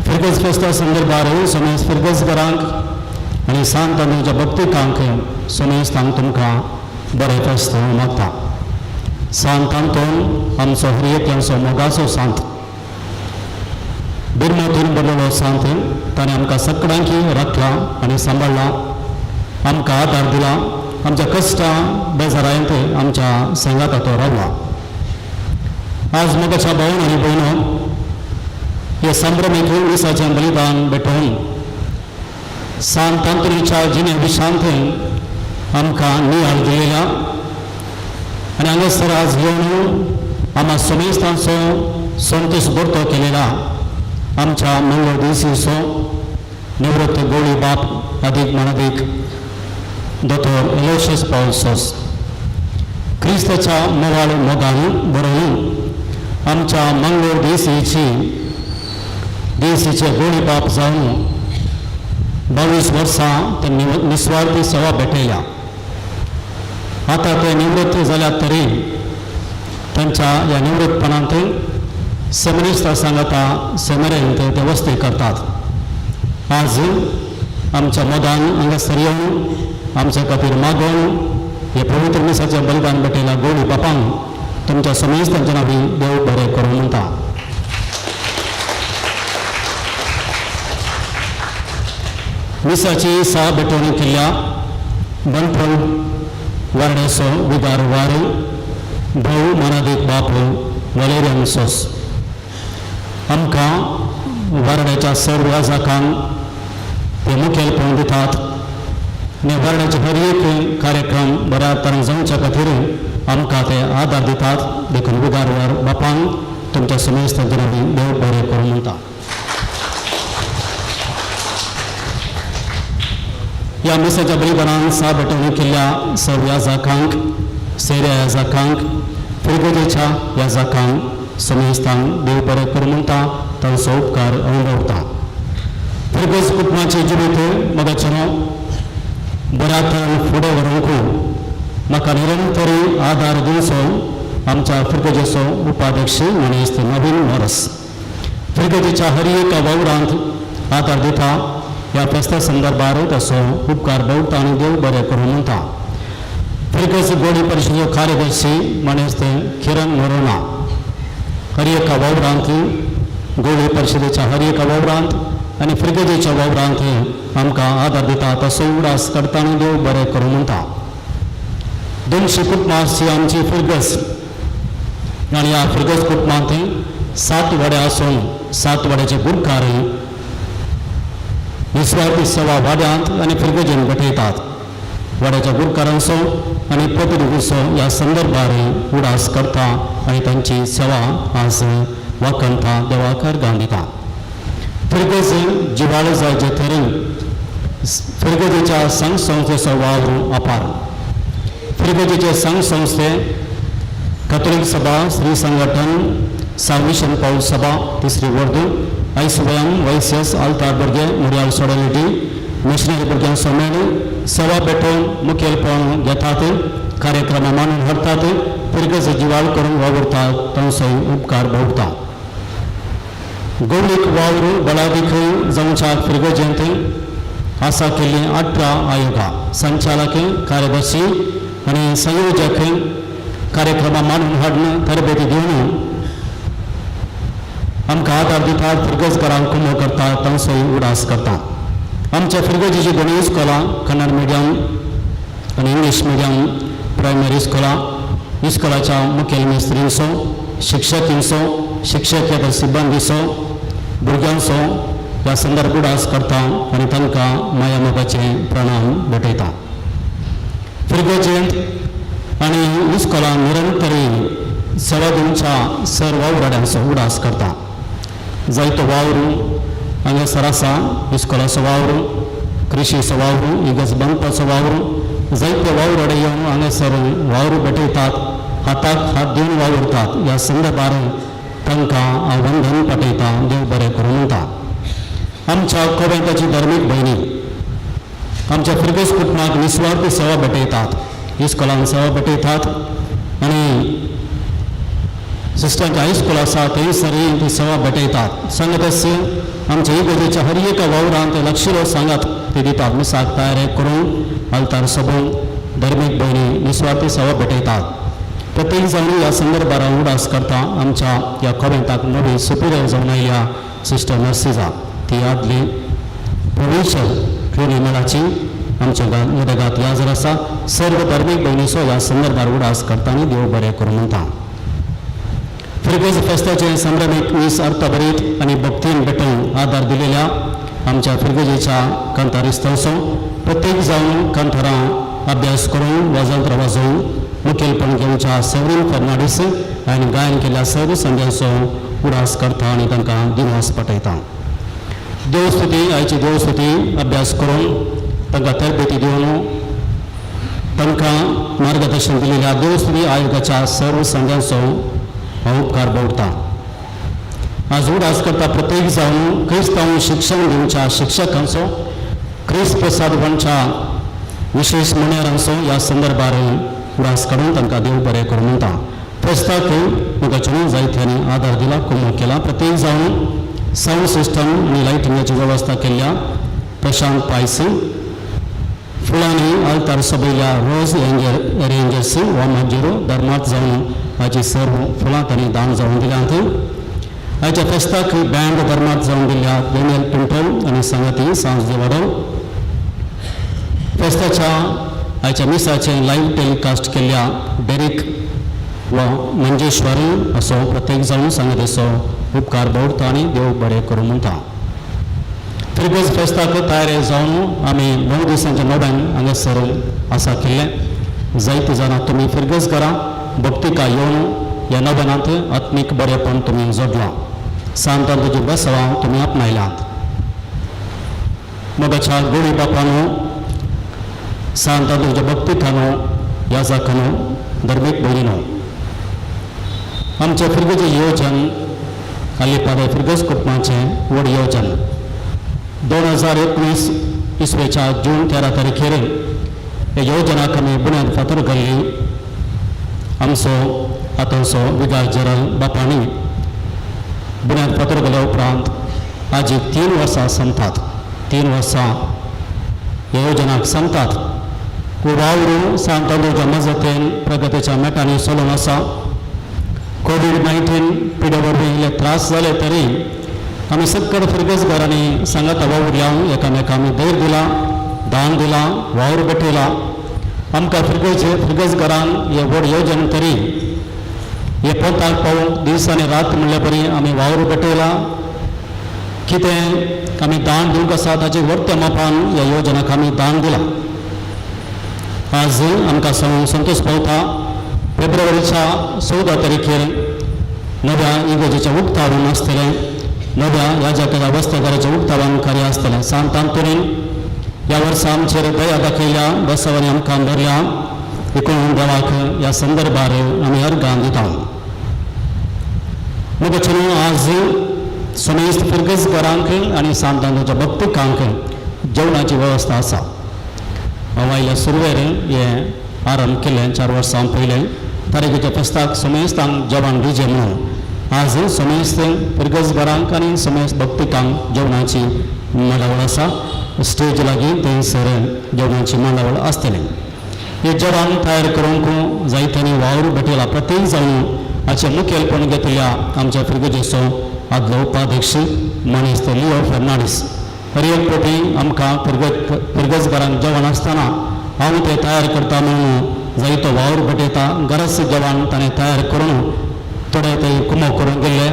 फिरगज फेस्ता संदर्भार समेस्त फिरगजकारांक आनी सांत आंतोनीच्या भक्तिकांक समेस्तांक तुमकां बरें फेस्त मागता. सांत आंतोन आमचो हर एकल्याचो मोगाचो सांत, बिरमोतीन भरलेलो सांत. ताणें आमकां सगळ्यांकी राखला आनी सांबाळ्ळा, आमकां आदार दिला, आमच्या कश्टां बेजारांत आमच्या सांगाता तो रावला. आज मोगाच्या भावन आनी भयणो, हे संभ्रमीक मिसाचें बलिदान भेटोवन सांत आंतोनीच्या जिणे विशांत आमकां नियाळ दिलेल्या आनी हांगासर आज येवन आमकां समेस्तांचो संतोश भरतो केलेला आमच्या मंगळ देसीचो निवृत्त गोळी बाप अदीक मानादीक दोतोर एलोशियस पावल सोस, क्रिस्ताच्या मोगाळ मोगान बरोवन आमच्या मंगळूर देसीची देसीचे गोळी बाप जावन 22 वर्सां ते निस्वार्थी सेवा भेटयल्या. आतां ते निवृत्त जाल्यात तरी तांच्या ह्या निवृत्तपणांत सेमिनिस्ता सांगाता सेमिनेरींत ते वस्ती करतात. आज आमच्या मोगान हांगासर येवन आमच्या खातीर मागोवन हे पवित्र मिसाचें बलिदान भेटयला गोळी बापांक तुमच्या समेस्तांच्या नांवी देव बरें करूं म्हणटा. मिसाची सा भेटवणी केल्ल्या बनफल वारण्याचो विगार वार भोव मानादीक बाप वलेरियन सोस आमकां वारण्याच्या सर्व याजकांक ते मुखेलपण दितात आनी वारण्याचे हर एक कार्यक्रम बऱ्या तरेन जावच्या खातीर आमकां ते आदार दितात. देखून विगार वार बापांक तुमच्या समेस्तांच्या नांवी देव बरें करूं म्हणटा. ह्या मिसाच्या बलिदानान सा भेटवणी केल्ल्या सर्व याजाकांक, सेऱ्या याजाकांक, फिरगजेच्या याजाकांक समेस्तांक देव बरें करूं म्हणटा, तांचो उपकार अणभवता. फिरगज कुटुंबाचे जिवीत मगाचें बऱ्या तरेन फुडें व्हरूंक म्हाका निरंतर आदार दिवचो आमच्या फिरगजेचो उपाध्यक्ष मनेस्त नवीन मोरस फिरगजेच्या हर एका वावरांत आदार दिता. ह्या फेस्ता संदर्भार ताचो उपकार भोगता आनी देव बरें करूं म्हणटा. फिरगज गोडी परिशदेचो कार्यदर्शी मनेस्त किरण मोरोना हर एका वावरांत गोडी परिशदेच्या हर एका वावरांत आनी फिरगजेच्या वावरांत आमकां आदार दिता, ताचो उडास करता आनी देव बरें करूं म्हणटा. 200 कुटुंबां आसची आमची फिरगज आनी ह्या फिरगज कुटुंबांत 7 वाडे आसून 7 वाड्याचे गुरकार निस्वार्थी सेवा वाड्यांत आनी फिरगजेन भेटयतात. वाड्याच्या गुरकारांचो आनी प्रतिनिधीचो ह्या संदर्भार उडास करता आनी तांची सेवा आज वाखणता, देवाक अर्गां दिता. फिरगज जिवाळ जायचे तरेन फिरगजेच्या संघ संस्थेचो वावर अपार. फिरगजेचे संघ संस्थे कथोलीक सभा, स्त्री संघटन, साल्वेशन पावल सभा, तिसरी वर्दू, आयसीएम, वायसीएस, आल्तार भुरगे, मुरियाल सोडलिटी, मिशनरी भुरग्यांचो मेळ सेवा भेटोवन मुखेलपण घेतात, कार्यक्रमां मानून व्हरतात, फिरगज जिवाळ करून वावुरतात, तांचो उपकार भोगता. गौरीक वावर बलादीक जावच्या फिरगजेंत आसा केल्ली 18 आयोगां, संचालक, कार्यदर्शी आनी संयोजक कार्यक्रमां मानून हाडून तरबेती दिवन आमकां आदार दितात, फिरगजकारांक कुमो करता, तांचोय उडास करता. आमच्या फिरगजेची दोनूय इस्कोलां, कन्नड मिडियम आनी इंग्लीश मिडियम प्रायमरी इस्कोलां, इस्कोलाच्या मुखेल मिस्त्रींचो, शिक्षकींचो, शिक्षकेतर सिब्बंदीचो, भुरग्यांचो ह्या संदर्भ उडास करता आनी तांकां माया मोगाचें प्रणाम भेटयता. फिरगजेंत आनी इस्कोलां निरंतर सेवा दिवच्या सर वावराड्यांचो उडास करता. जायतो वावर हांगासर आसा, इस्कोलाचो वावर, कृशीचो वावर, इगर्ज बांदपाचो वावर, जायते वावराडे येवन हांगासर वावर भेटयतात, हाताक हात दिवन वावुरतात. ह्या संदर्भार तांकां हांव वंदन पाठयता, देव बरें करूं म्हणटा. आमच्या कोवेंताची धार्मीक भयणी आमच्या फिरगज कुटुंबाक निस्वार्थी सेवा भेटयतात, इस्कोलान सेवा भेटयतात आनी सिस्टरांचें हायस्कूल आसा थंयसरय ती सेवा भेटयतात. सांगतच आमच्या इगर्जेच्या हर एका वावरांत लक्षलो सांगात ते दितात. मिसाक तयारी करून आल्तार सोबून धार्मीक भयणी निस्वार्थी सेवा भेटयतात. प्रत्येक जावन ह्या संदर्भार उडास करता. आमच्या ह्या कोवेंताक नवी सुपिरियर जावन आयल्या सिस्टर नर्सिजा, ती आदली प्रोविन्शियल क्लिनी मेळाची आमच्या मदगात याजर आसा. सर्व धार्मीक भयणीचो ह्या संदर्भार उडास करता आनी देव बरें करूं म्हणटा. फिरगज फेस्ताचे संभ्रमीक मीस अर्थभरीत आनी भक्तीन भेटोवन आदार दिलेल्या आमच्या फिरगजेच्या कांतारिस्तांचो प्रत्येक जावन कांतारां अभ्यास करून वाजंत्र वाजोवन मुखेलपण घेवच्या सेवरीन फर्नांडीस आनी गायन केल्ल्या सर्व संध्यांचो उडास करता आनी तांकां दिनवास पाठयता. देवस्तुती, आयची देवस्तुती अभ्यास करून तांकां तरबेती दिवन तांकां मार्गदर्शन दिलेल्या देवस्तुती आयोगाच्या सर्व संध्यांचो हांव उपकार भोगता. आज उडास करता प्रत्येक जावन क्रिस्तांव शिक्षण दिवच्या शिक्षकांचो, क्रिस्त प्रसाद म्हणच्या विशेश म्हणयारांचो ह्या संदर्भार उडास काडून तांकां देव बरें करूं म्हणटा. फेस्ताक म्हाका चुनून जायत्यांनी आदार दिला, कुमो केला. प्रत्येक जावन सावंड सिस्टम आनी लायटिंगाची वेवस्था केल्ल्या प्रशांत पायस, फुलांनी आल्तार सोबयल्या रोज एरेंजर्स वामाजेरो धर्मात जावन हाची सर्व फुलां तांणी दान जावन दिल्यांत. आयच्या फेस्ताक बँड धर्मात जावन दिल्ल्या डेनियल पिंटो आनी सांगाती सांज देवाडो. फेस्ताच्या आयच्या मिसाचें लायव्ह टेलिकास्ट केल्ल्या डेरीक वा मंजेश्वरी असो प्रत्येक जावन सांगातीचो उपकार भोगता आनी देव बरें करूं म्हणटा. फिरगज फेस्ताक तयारी जावन आमी 9 दिसांच्या नोव्यान हांगासर आसा केल्लें. जायते जाणां तुमी फिरगज करा भक्तिका येवन ह्या नव्यानांत आत्मीक बरेपण तुमी जोडलां, सांतान तुजी बेसवां तुमी आपणायल्यात. मोगाच्या गोडी बापानो, सांत आंतोनीच्या भक्तिकानो याजाकानो धर्मीक भयणीनो, आमचें फिरगेचें योजन आलिपादे फिरगज कुटुंबाचें व्हड योजन 2019 इसवेच्या जून 13 तारखेर ह्या योजनाक आमी बुन्याद फातर घाल्ली. आमचो आतांचो विगार जनरल बापांनी बुन्याद फातर घाल्या उपरांत आज 3 वर्सां सोंपतात. 3 वर्सां ह्या योजनाक सोंपतात. वावर सांत आंतोनीच्या मजतीन प्रगतीच्या मेटांनी चलून आसा. कोवीड-19 पिडे वरवीं इल्ले त्रास जाले तरी आमी सक्कड फिरगज घरांनी सांगाता वावुरल्या, एकामेका आमी धैर्य दिला, दान दिला, वावर भेटयला. आमकां फिरगज घरान हे व्हड योजन तरी हे पोंताक पावोवंक दीस आनी रात म्हणल्या बरी आमी वावर भेटयला. कितें आमी दान दिवंक आसा ताचे वर्त्या मापान ह्या योजनाक आमी दान दिलां. आज आमकां संतोश पावता फेब्रुवारीच्या 14 तारखेर नव्या इगर्जेचें उक्तावण आसतलें. नव्या याजकाच्या वस्त्रदाराचें उक्तावण कार्य आसतलें. सांत आंतोनीन ह्या वर्सा आमचेर दया दाखयल्या, बसवांनी आमकां भरल्या. देखून देवाक ह्या संदर्भार आमी अर्गां दिता. मगचें आज समेस्त फिरगज घरांक आनी सांत आंतोनीच्या भक्तिकांक जेवणाची वेवस्था आसा. हांव आयल्या सुरवेर हें आरंभ केलें 4 वर्सां पयलें तारखेच्या फेस्ताक समेस्तांक जेवण दिवचें म्हणून. आज समेस्त फिरगज घरांक आनी समेस्त भक्तिकांक जेवणाची मांडावळ आसा. स्टेज लागीं थंयसर जेवणाची मांडावळ आसतली. हे जेवण तयार करूंक जायत्यांनी वावर भेटयला. प्रत्येक जावन हाचें मुखेलपण घेतल्या आमच्या फिरगजेचो आदलो उपाध्यक्ष मानेस्त लिओ फर्नांडीस. हर एक फावटी आमकां फिरगज घरांक जेवण आसतना हांव तें तयार करता म्हणून जायतो वावर भेटयता. गरज जेवण ताणें तयार करून थोडे ते कुमो करून गेल्ले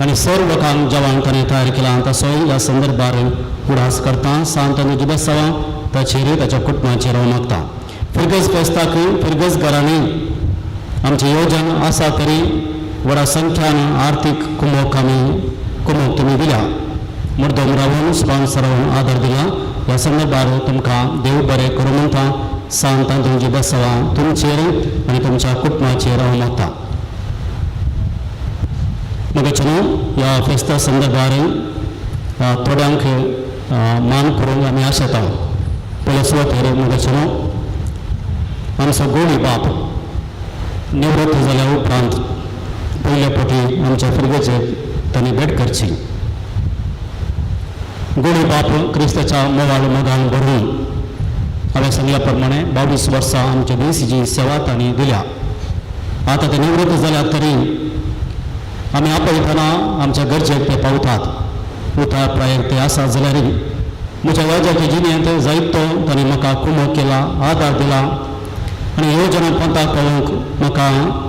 आनी सर्व लोकांक जेवण ताणें तयार केलां. तसोय ह्या संदर्भार उडास करता. सांत आंतोनीचें बेसांव ताचेर ताच्या कुटुंबाचेर हांव मागता. फिरगज फेस्ताक फिरगज घरांनी आमचें योजन आसा तरी व्हडा संख्यान आर्थीक कुमोक आमी कुमोक तुमी दिल्या. मुर्दम रावन स्पॉन्सर रावन आदार दिला. ह्या संदर्भार तुमकां देव बरें करूं म्हणटा. सांत आंतोनीचें बेसांव तुमचेर आनी तुमच्या कुटुंबाचेर हांव मागता. मगचें ह्या फेस्ता संदर्भार थोड्यांक मान करूंक आमी आशेता. पयले सुवातेर मगचें आमचो गोळी बाप निवृत्त जाल्या उपरांत पयले फावटी आमच्या फिरगेचेर तांणी भेट करची. गोळी बाप क्रिस्ताच्या मोगाळ मोगान भरून हांवें सांगल्या प्रमाणे 22 वर्सां आमच्या देशीची सेवा तांणी दिल्या. आतां ते निवृत्त जाल्या तरी आमी आपयतना आमच्या गरजेक ते पावतात. उतार प्रायेर ते आसा जाल्यार म्हज्या याजाच्या जिणेंत जायतो तांणी म्हाका कुमोक केला, आदार दिला आनी योजना पंथाक पावोवंक म्हाका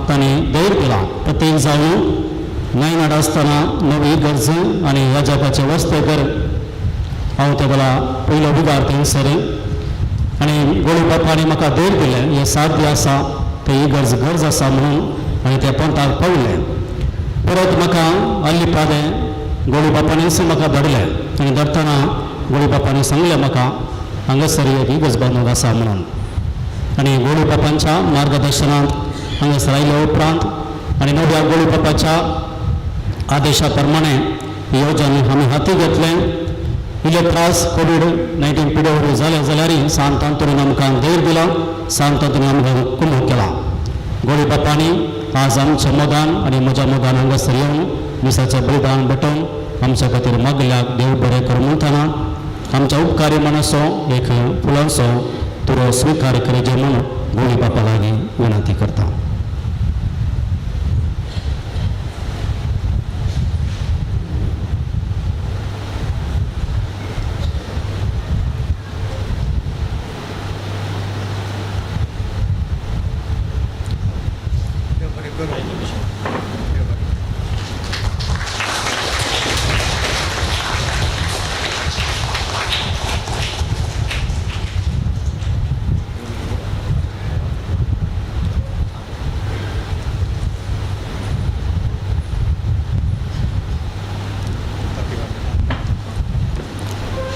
तांणी धैर्य दिलां. प्रत्येक जावन नायनाड आसतना नवी गरज आनी याजकाचें वस्त्र हांव ते वेळा पयलो विगार थंयसर आनी गोळी बापांनी म्हाका धैर्य दिलें हें साध्य आसा, तें ही गरज गरज आसा म्हणून आनी त्या पंथाक पावलें. परत म्हाका आल्ली पादें गोळी बापांनीच म्हाका धाडलें आनी धाडटना गोळी बापांनी सांगलें म्हाका हांगासर एक इगर्ज बांदूंक आसा म्हणून. आनी गोळी बापांच्या मार्गदर्शनांत हांगासर आयल्या उपरांत आनी नव्या गोळी बापाच्या आदेशा प्रमाणे योजन आमी हाती घेतलें. इल्ले त्रास कोवीड-19 पिडे वरवीं जाले जाल्यार सांत आंतोनीन आमकां धैर्य दिलां, सांत आंतोनीन आमकां कुमोक केला. गोळी बापांनी आज आमच्या मोगान आनी म्हज्या मोगान हांगासर येवन मिसाचें बलिदान भेटोवन आमच्या खातीर मागल्याक देव बरें करूं म्हणटना आमच्या उपकारी मनाचो एक फुलांचो तुरो स्विकार करचे म्हणून गोळी बापा लागीं विनंती करता.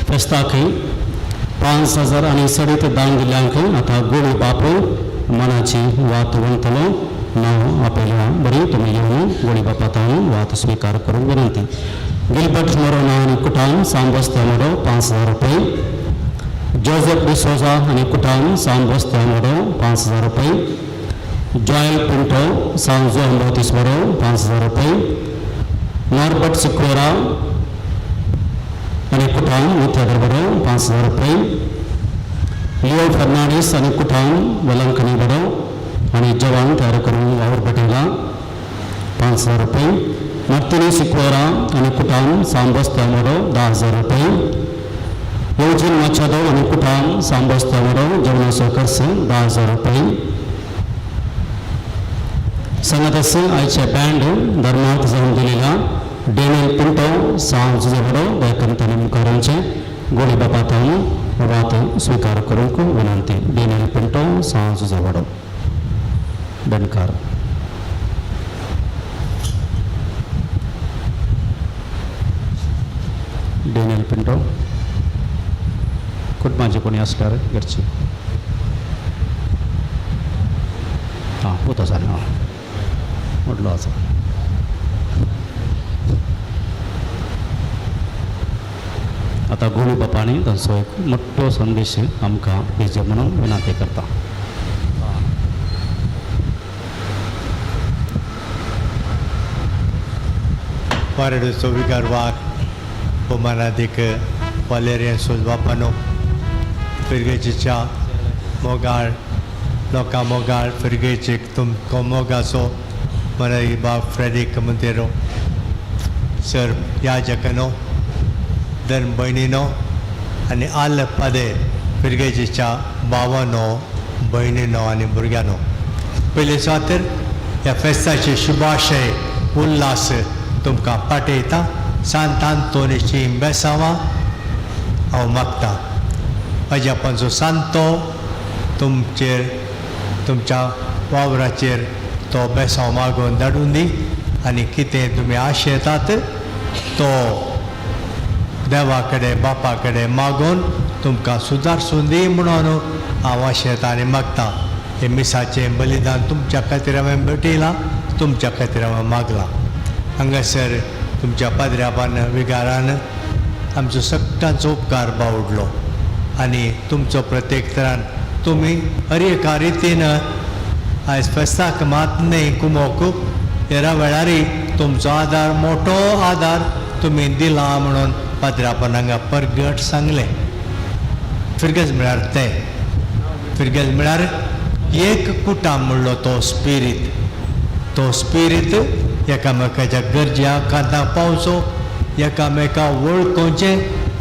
फेस्ताक 5000 आनी सडीत दान दिल्ल्यांक आतां गोळी बापू मनाची वात वंतलो नांव आपल्या बरी तुमी येवन गोळी बापा ताणून वात स्विकार करूंक विनंती. गिलबर्ट मोरोना आनी कुटाम सांबोस्ता मोडो 5000 रुपये. जोसेफ डिसोजा आनी कुटाम सांबोस्ता मोडो 5000 रुपये. जॉयल पिंटो सांजो अंबोतीस मोडो 5000 रुपये. नॉर्बर्ट सिक्वेरा आनी कुटाम मुथ्यादर बरो 5000 रुपये. लिओ फर्नांडीस आनी कुटाम वेलंकनी बरो आनी जवान तयार करून वावर पेटयला 5000 रुपये. मार्तिनी सिक्वेरा आनी कुटाम सांबोस्ता मोडो 10000 रुपये. योजीन माचादो आनी कुटाम सांबोस्ता मोडो जेवणाचो खर्च 10000 रुपये. सांगत आयचे बँड धर्मार्थ जावन दिलेला डेनियल पिंटो सांग जुजे दयाकंतानी मुखारांचे गोळी बापा ताणून वात स्विकार करूंक विनंती. डेनियल पिंटो सांग जुजे बेणकार. डेनियल पिंटो कुटुंबाचे कोणी आसल्यार घरची आं पूत आसा न्ही, आं व्हडलो आसा. आतां गोळी बापांनी तांचो एक मोठो संदेश आमकां दिवचो म्हणून विनंती करता. पारडूचो विगारवार भोवमानादीक वालेरियन सोज बापानो, फिरगेचीच्या मोगाळ लोकां मोगाळ फिरगेचीक तुमकां मोगाचो मनाई बाब फ्रेडीक मंतेरो सर याजकनो धर्म भयणीनो आनी आल पादे फिरगेचीच्या भावानो भयणीनो आनी भुरग्यांनो, पयले सुवातेर ह्या फेस्ताचे शुभाशय उल्हास तुमकां पाठयता. सांत आंतोनीची बेसांवां हांव मागतां. अजापांचो सांतो तुमचेर तुमच्या वावराचेर तो बेसांव मागोवन धाडून दी आनी कितें तुमी आशेतात तो देवा कडेन बापा कडेन मागोवन तुमकां सुदारसून दी म्हणून हांव आशेतां आनी मागतां. हें मिसाचें बलिदान तुमच्या खातीर हांवें भेटयलां, तुमच्या खातीर हांवें मागलां. हांगासर तुमच्या पाद्र्याबान विगारान आमचो सगळ्यांचो उपकार बावडलो आनी तुमचो प्रत्येक तरान तुमी हर एका रितीन आयज फेस्ताक मात न्हय कुमोक हेरा वेळारय तुमचो आदार मोठो आदार तुमी दिला म्हणून पाद्रापान हांगा परगट सांगलें. फिरगज म्हळ्यार तें फिरगज म्हळ्यार एक कुटाम म्हणलो तो स्पिरीत, तो स्पिरीत एकामेकाच्या गरज्या कांताक पावचो, एकामेका वळखोवचें,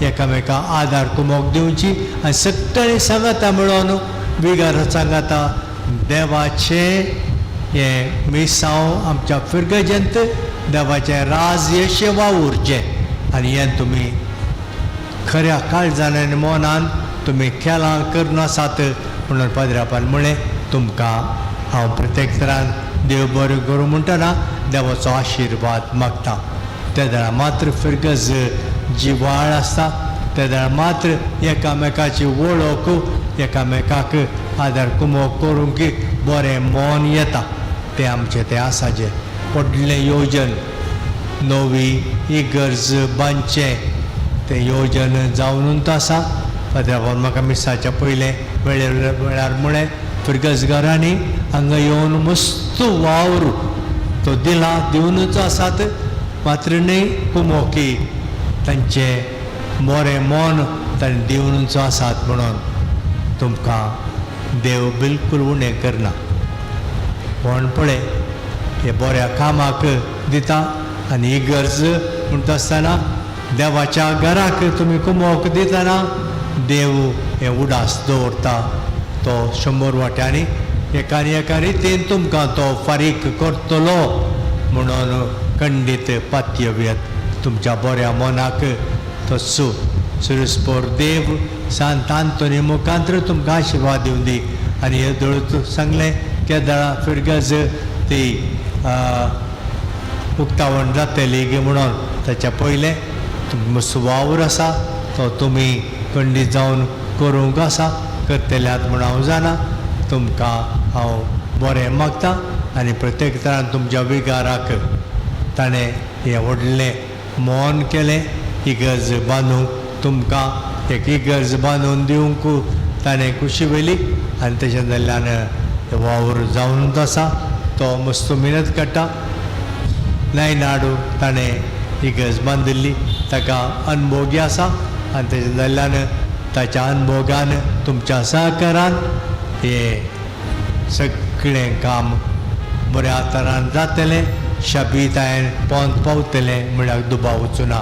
एकामेका आदार कुमोक दिवची आनी सगळीं सांगाता म्हणून बिगार सांगाता देवाचें हें मिसांव आमच्या फिरगजेंत देवाचें राज यशें वावुरचें आनी हें तुमी खऱ्या काळजान आनी मनान तुमी केलां करून आसात म्हणून पाद्रापान म्हळें. तुमकां हांव प्रत्येक तरान देव बरें करूं म्हणटना देवाचो आशिर्वाद मागता. त्या वेळार मात्र फिरगज जिवाळ आसता, त्या वेळार मात्र एकामेकाची वळख एकामेकाक आदार कुमोक करूंक बरें मन येता. तें आमचें तें आसा जें व्हडलें योजन नवी इगर्ज बांदचें तें योजन जावनूच आसा. फादरान म्हाका मिसाच्या पयलें वेळार म्हळें फिरगज घरांनी हांगा येवन मस्त वावर तो दिला दिवनूच आसात, मात्र न्हय कुमोकी तांचें बरें मन तांणी दिवनूच आसात म्हणून तुमकां देव बिलकूल उणें करना. कोण पळय हे बऱ्या कामाक दिता आनी ही गरज म्हणटा आसतना देवाच्या घराक तुमी कुमोक दितना देव हें उडास दवरता तो 100 वाट्यांनी एका आनी एका रितीन तुमकां तो फारीक करतलो म्हणून खंडीत पातयेवयात तुमच्या बऱ्या मनाक तो सुरसपोर देव सांत आंतोनी मुखांत्र तुमकां आशिर्वाद दिवन दी. आनी हे दळ सांगलें केदळां फिरगज ती उक्तावण जातली गे म्हणून ताच्या पयलें मस्त वावर आसा तो तुमी खंडीत जावन करूंक आसा करतल्यात म्हूण हांव जाणा. तुमकां हांव बरें मागता आनी प्रत्येक तरान तुमच्या विगाराक ताणें हें व्हडलें मौन केलें इगर्ज बांदूंक तुमकां एक इगर्ज बांदून दिवंक ताणें खुशी व्हेली आनी तेच्या जाल्ल्यान वावर जावनूच आसा. तो मस्त मेहनत काडटा नायनाडू ताणें इगर्ज बांदिल्ली ताका अनभोगी आसा आनी तेच्या जाल्ल्यान ताच्या अनभोगान तुमच्या सहकारान हें सगळें काम बऱ्या तरान जातलें शाबीतायेन पोंत पावतलें म्हळ्यार दुबाव वचूना.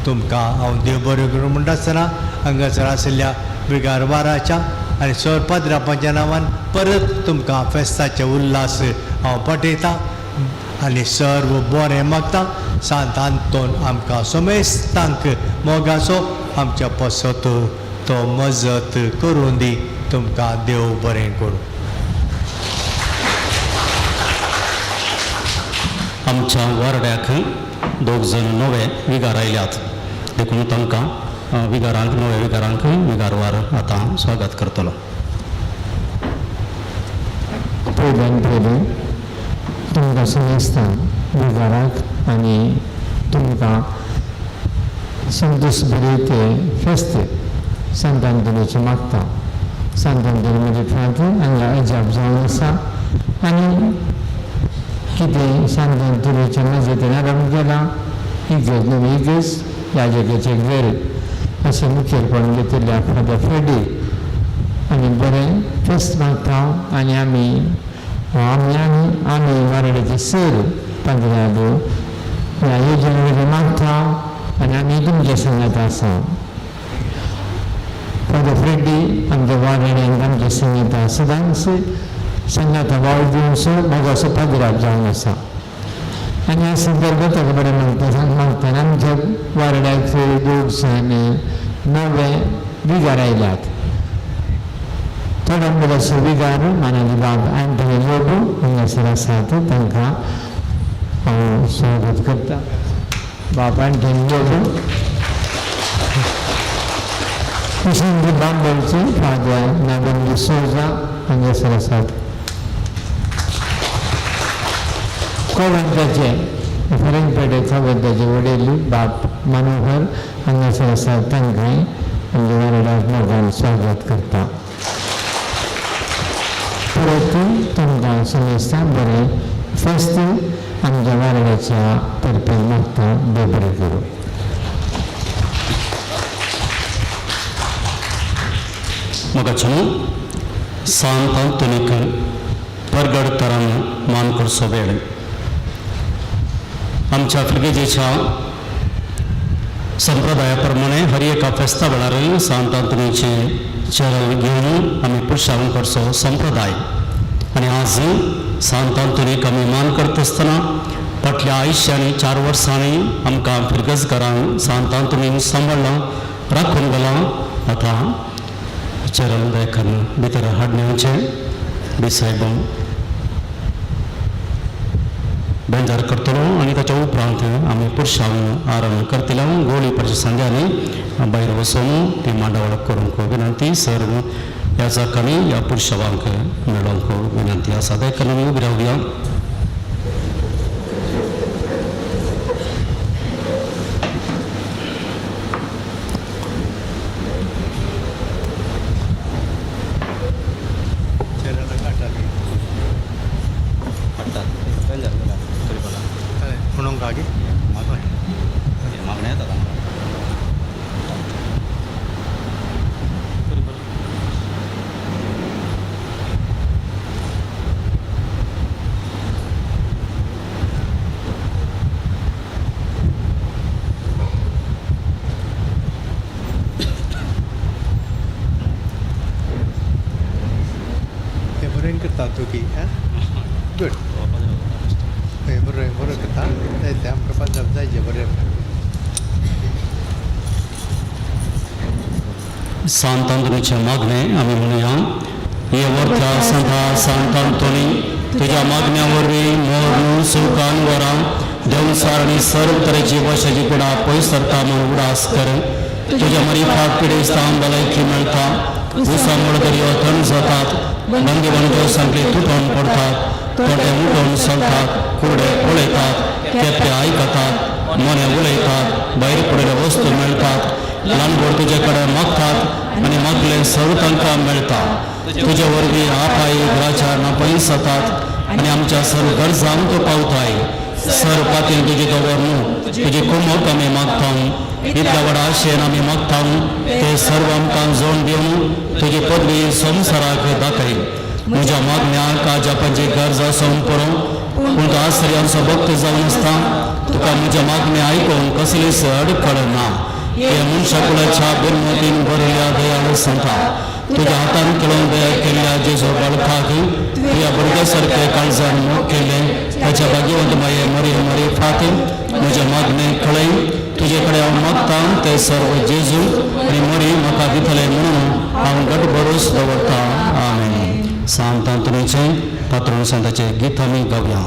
तुमकां हांव देव बरें करूं म्हणटा आसतना हांगासर आशिल्ल्या विगारवाराच्या आनी सर पाद्रापाच्या नांवान परत तुमकां फेस्ताचे उल्हास हांव पाठयतां आनी सर्व बरें मागता. सांत आंतोन आमकां समेस्तांक मोगाचो आमच्या पासत तो मजत करूं दी. तुमकां देव बरें करूं. आमच्या वार्ड्याक दोग जाण नवे विगार आयल्यात देखून तांकां विगारांक नव्या विगारांक विगारवार आतां स्वागत करतलो. पयल्यान पयलीं तुमकां समेस्तां विगाराक आनी तुमकां संतोश बरें फेस्त सांत आंतोनीचें मागता. सांत आंतोनी म्हजे फातर हांगा अजाप जावन आसा आनी कितें सांत आंतोनीच्या मजतीन आरंभ केला इगर्ज नवी इगर्ज याजकाचें घर अशें मुखेलपण घेतिल्ल्या फादर फ्रेडी आनी बरें फेस्त मागता. आनी आमी आमी आनी आमी वारड्याचे सर पाद्र्याद ह्या येवजणे वयल्यान मागता आनी आमी तुमच्या सांगात आसा. फादर फ्रेडी आमच्या वारड्यांत आमच्या सांगाता सदांच सांगाता वावर दिवचो मोगाचो पाद्र्याद जावन आसा. आनी ह्या संदर्भात ताका बरें मागता मागतना आमच्या वारड्याक दोग जाण नवे विगार आयल्यात. थोड्या विगार मानाजी बाब आंटनी लोबो हांगासर आसात तांकां हांव स्वागत करता. बाब आंटनी लोबो कुशंदी बांबोळचे फादर नागन डिसोजा हांगासर आसात. कोवंताचे फरंगपेटे कोवंताचे वडील बाप मनोहर हांगासर आसात तांकांय आमच्या वारड्याक मोगान स्वागत करता. परत तुमकां समेस्तां बरें फेस्त आमच्या वारड्याच्या तर्फे मागता. देव बरें करूं. मोगाचो सांत आंतोनीक परगड तरान मान करचो वेळ आमच्या फिर्गजेच्या संप्रदाया प्रमाणे हर एका फेस्ता वेळार सांत आंतोनीचे चरण घेवन आमी पुरशांव करचो संप्रदाय आनी आज सांत आंतोनीक आमी मान करता आसतना फाटल्या आयुश्यांनी 4 वर्सांनी आमकां फिर्गजकारांक सांत आंतोनीन सांबाळ्ळां राखून गेलां. आतां चरण देखून भितर हाडण्याचें बेसायब बेंजार करतलो आनी ताच्या उपरांत आमी पुरशांव आरंभ करतले. गोळी परच्या सांध्यांनी भायर वचून ती मांडावळ करूंक विनंती. सर्व ह्या जाकांनी ह्या पुरशावांक मेळोवंक विनंती आसा. देखून आमी उबी रावया. सांत आंतोनीचें मागणें आमी म्हणुया. हे वर्ता संता सांत आंतोनी तुज्या मागण्या वरवीं मोर सुखान वरां देवसार आनी सर्व तरेची वशाची पिडा पयस सरता म्हूण उडास कर. तुज्या मरिफात पिडेस्तां भलायकी मेळटा, उसामुळ दर्यो थंड जातात, बंदीबांचो सांगले तुटोन पडटात, थोडे उठोन चलतात, कुरडे पळयतात, केप्पे आयकतात, मोने उलयतात, भायर पडिल्ल्यो वस्तू मेळटात, ल्हान व्हड तुजे कडेन मागतात आनी मागलें सर्व तांकां मेळटा. तुजे वरवीं आपाय ग्राचार नापयस जातात आनी आमच्या सर्व गरजांक तूं पावताय. सर पाती तुजी दवर न्हू, तुजी कुमक आमी मागता. इतल्या व्हडा आशेन आमी मागता ते सर्व आमकां जोड दिवन तुजी पदवी संवसाराक दाखय. म्हज्या मागण्याक आज आपाची गरज आसून पुरो, पूण तूं आश्रयांचो भक्त जावन आसता. तुका म्हज्या मागणें आयकूंक कसलीच अडखळ ना. हे मनशाकुळाच्या बिरमतीन भरिल्ल्या दयाळू सांगता, तुज्या हातान खेळोवन दया केल्ल्या जेजू बाळकाक तुज्या भुरग्या सारके काळजान मोग केलें ताच्या भाग्यवंत माये मरी मरी फात म्हज्या मागणें कळय. तुजे कडेन हांव मागता ते सर्व जेजू आनी मरी म्हाका दितले म्हणून हांव घट भरोस दवरता. आमेन. सांत आंतोनीचें पात्रोन सांताचें गीत आमी गावया.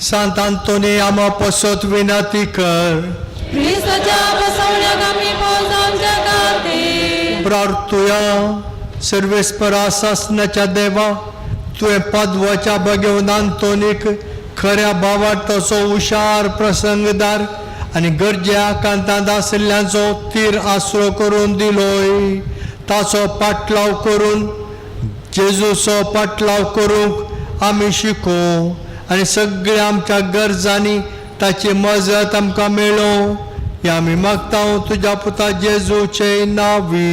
सांत आंतोनी आमा पसत विनंती कर. क्रिस्ताच्या बसवण्याक आमी पोसांच्या खातीर. प्रार्थुया. सर्वेस्परा सासनाच्या देवा, तुवें पदवाच्या बगेवन आंतोनीक खऱ्या भावार्थाचो हुशार प्रसंगदार आनी गरज्या कांतांत आशिल्ल्यांचो तीर आसरो करून दिलोय. ताचो पाटलाव करून जेजूचो पाटलाव करूंक आमी शिकूं आनी सगळ्या आमच्या गरजांनी ताची मजत आमकां मेळों. हे आमी मागता तुज्या पुता जेजूचे नावी.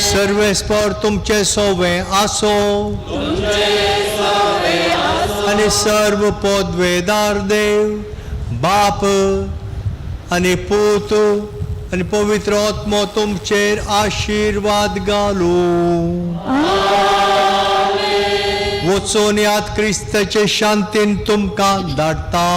सर्वेस्पर तुमचे सोवे आसो आनी सर्व पदवेदार देव बाप आनी पूत आनी पवित्र आत्मो तुमचेर आशिर्वाद घालूं. वचून याद क्रिस्ताचे शांतीन तुमकां धाडटा.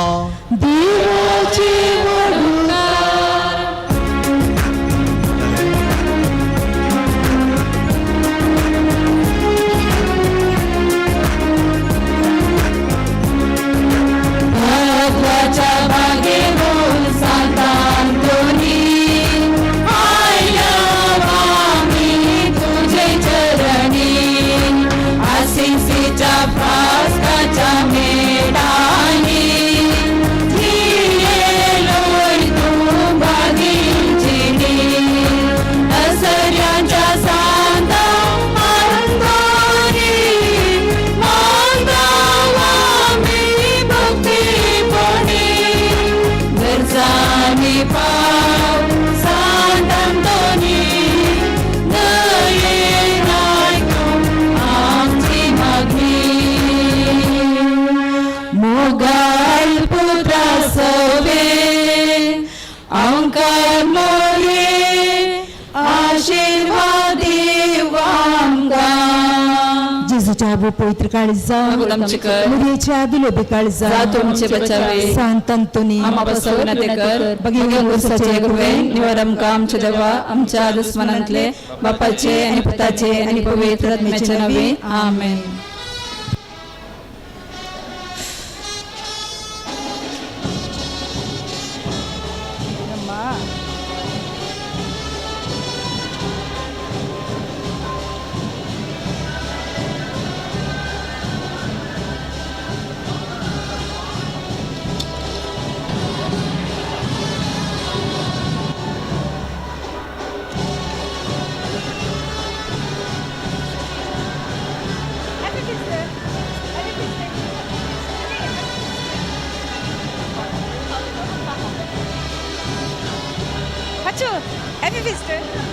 पवित्र काळजा मुरयेच्या दुलोबी काळजा तुमचे बचावे सांत अंतोनी निवर आमकां आमचे देवा आमच्या दुस्मनांतले बापाचे आनी पुताचे आनी पवित्र आत्म्याचे नावे आमेन. Happy Feaster!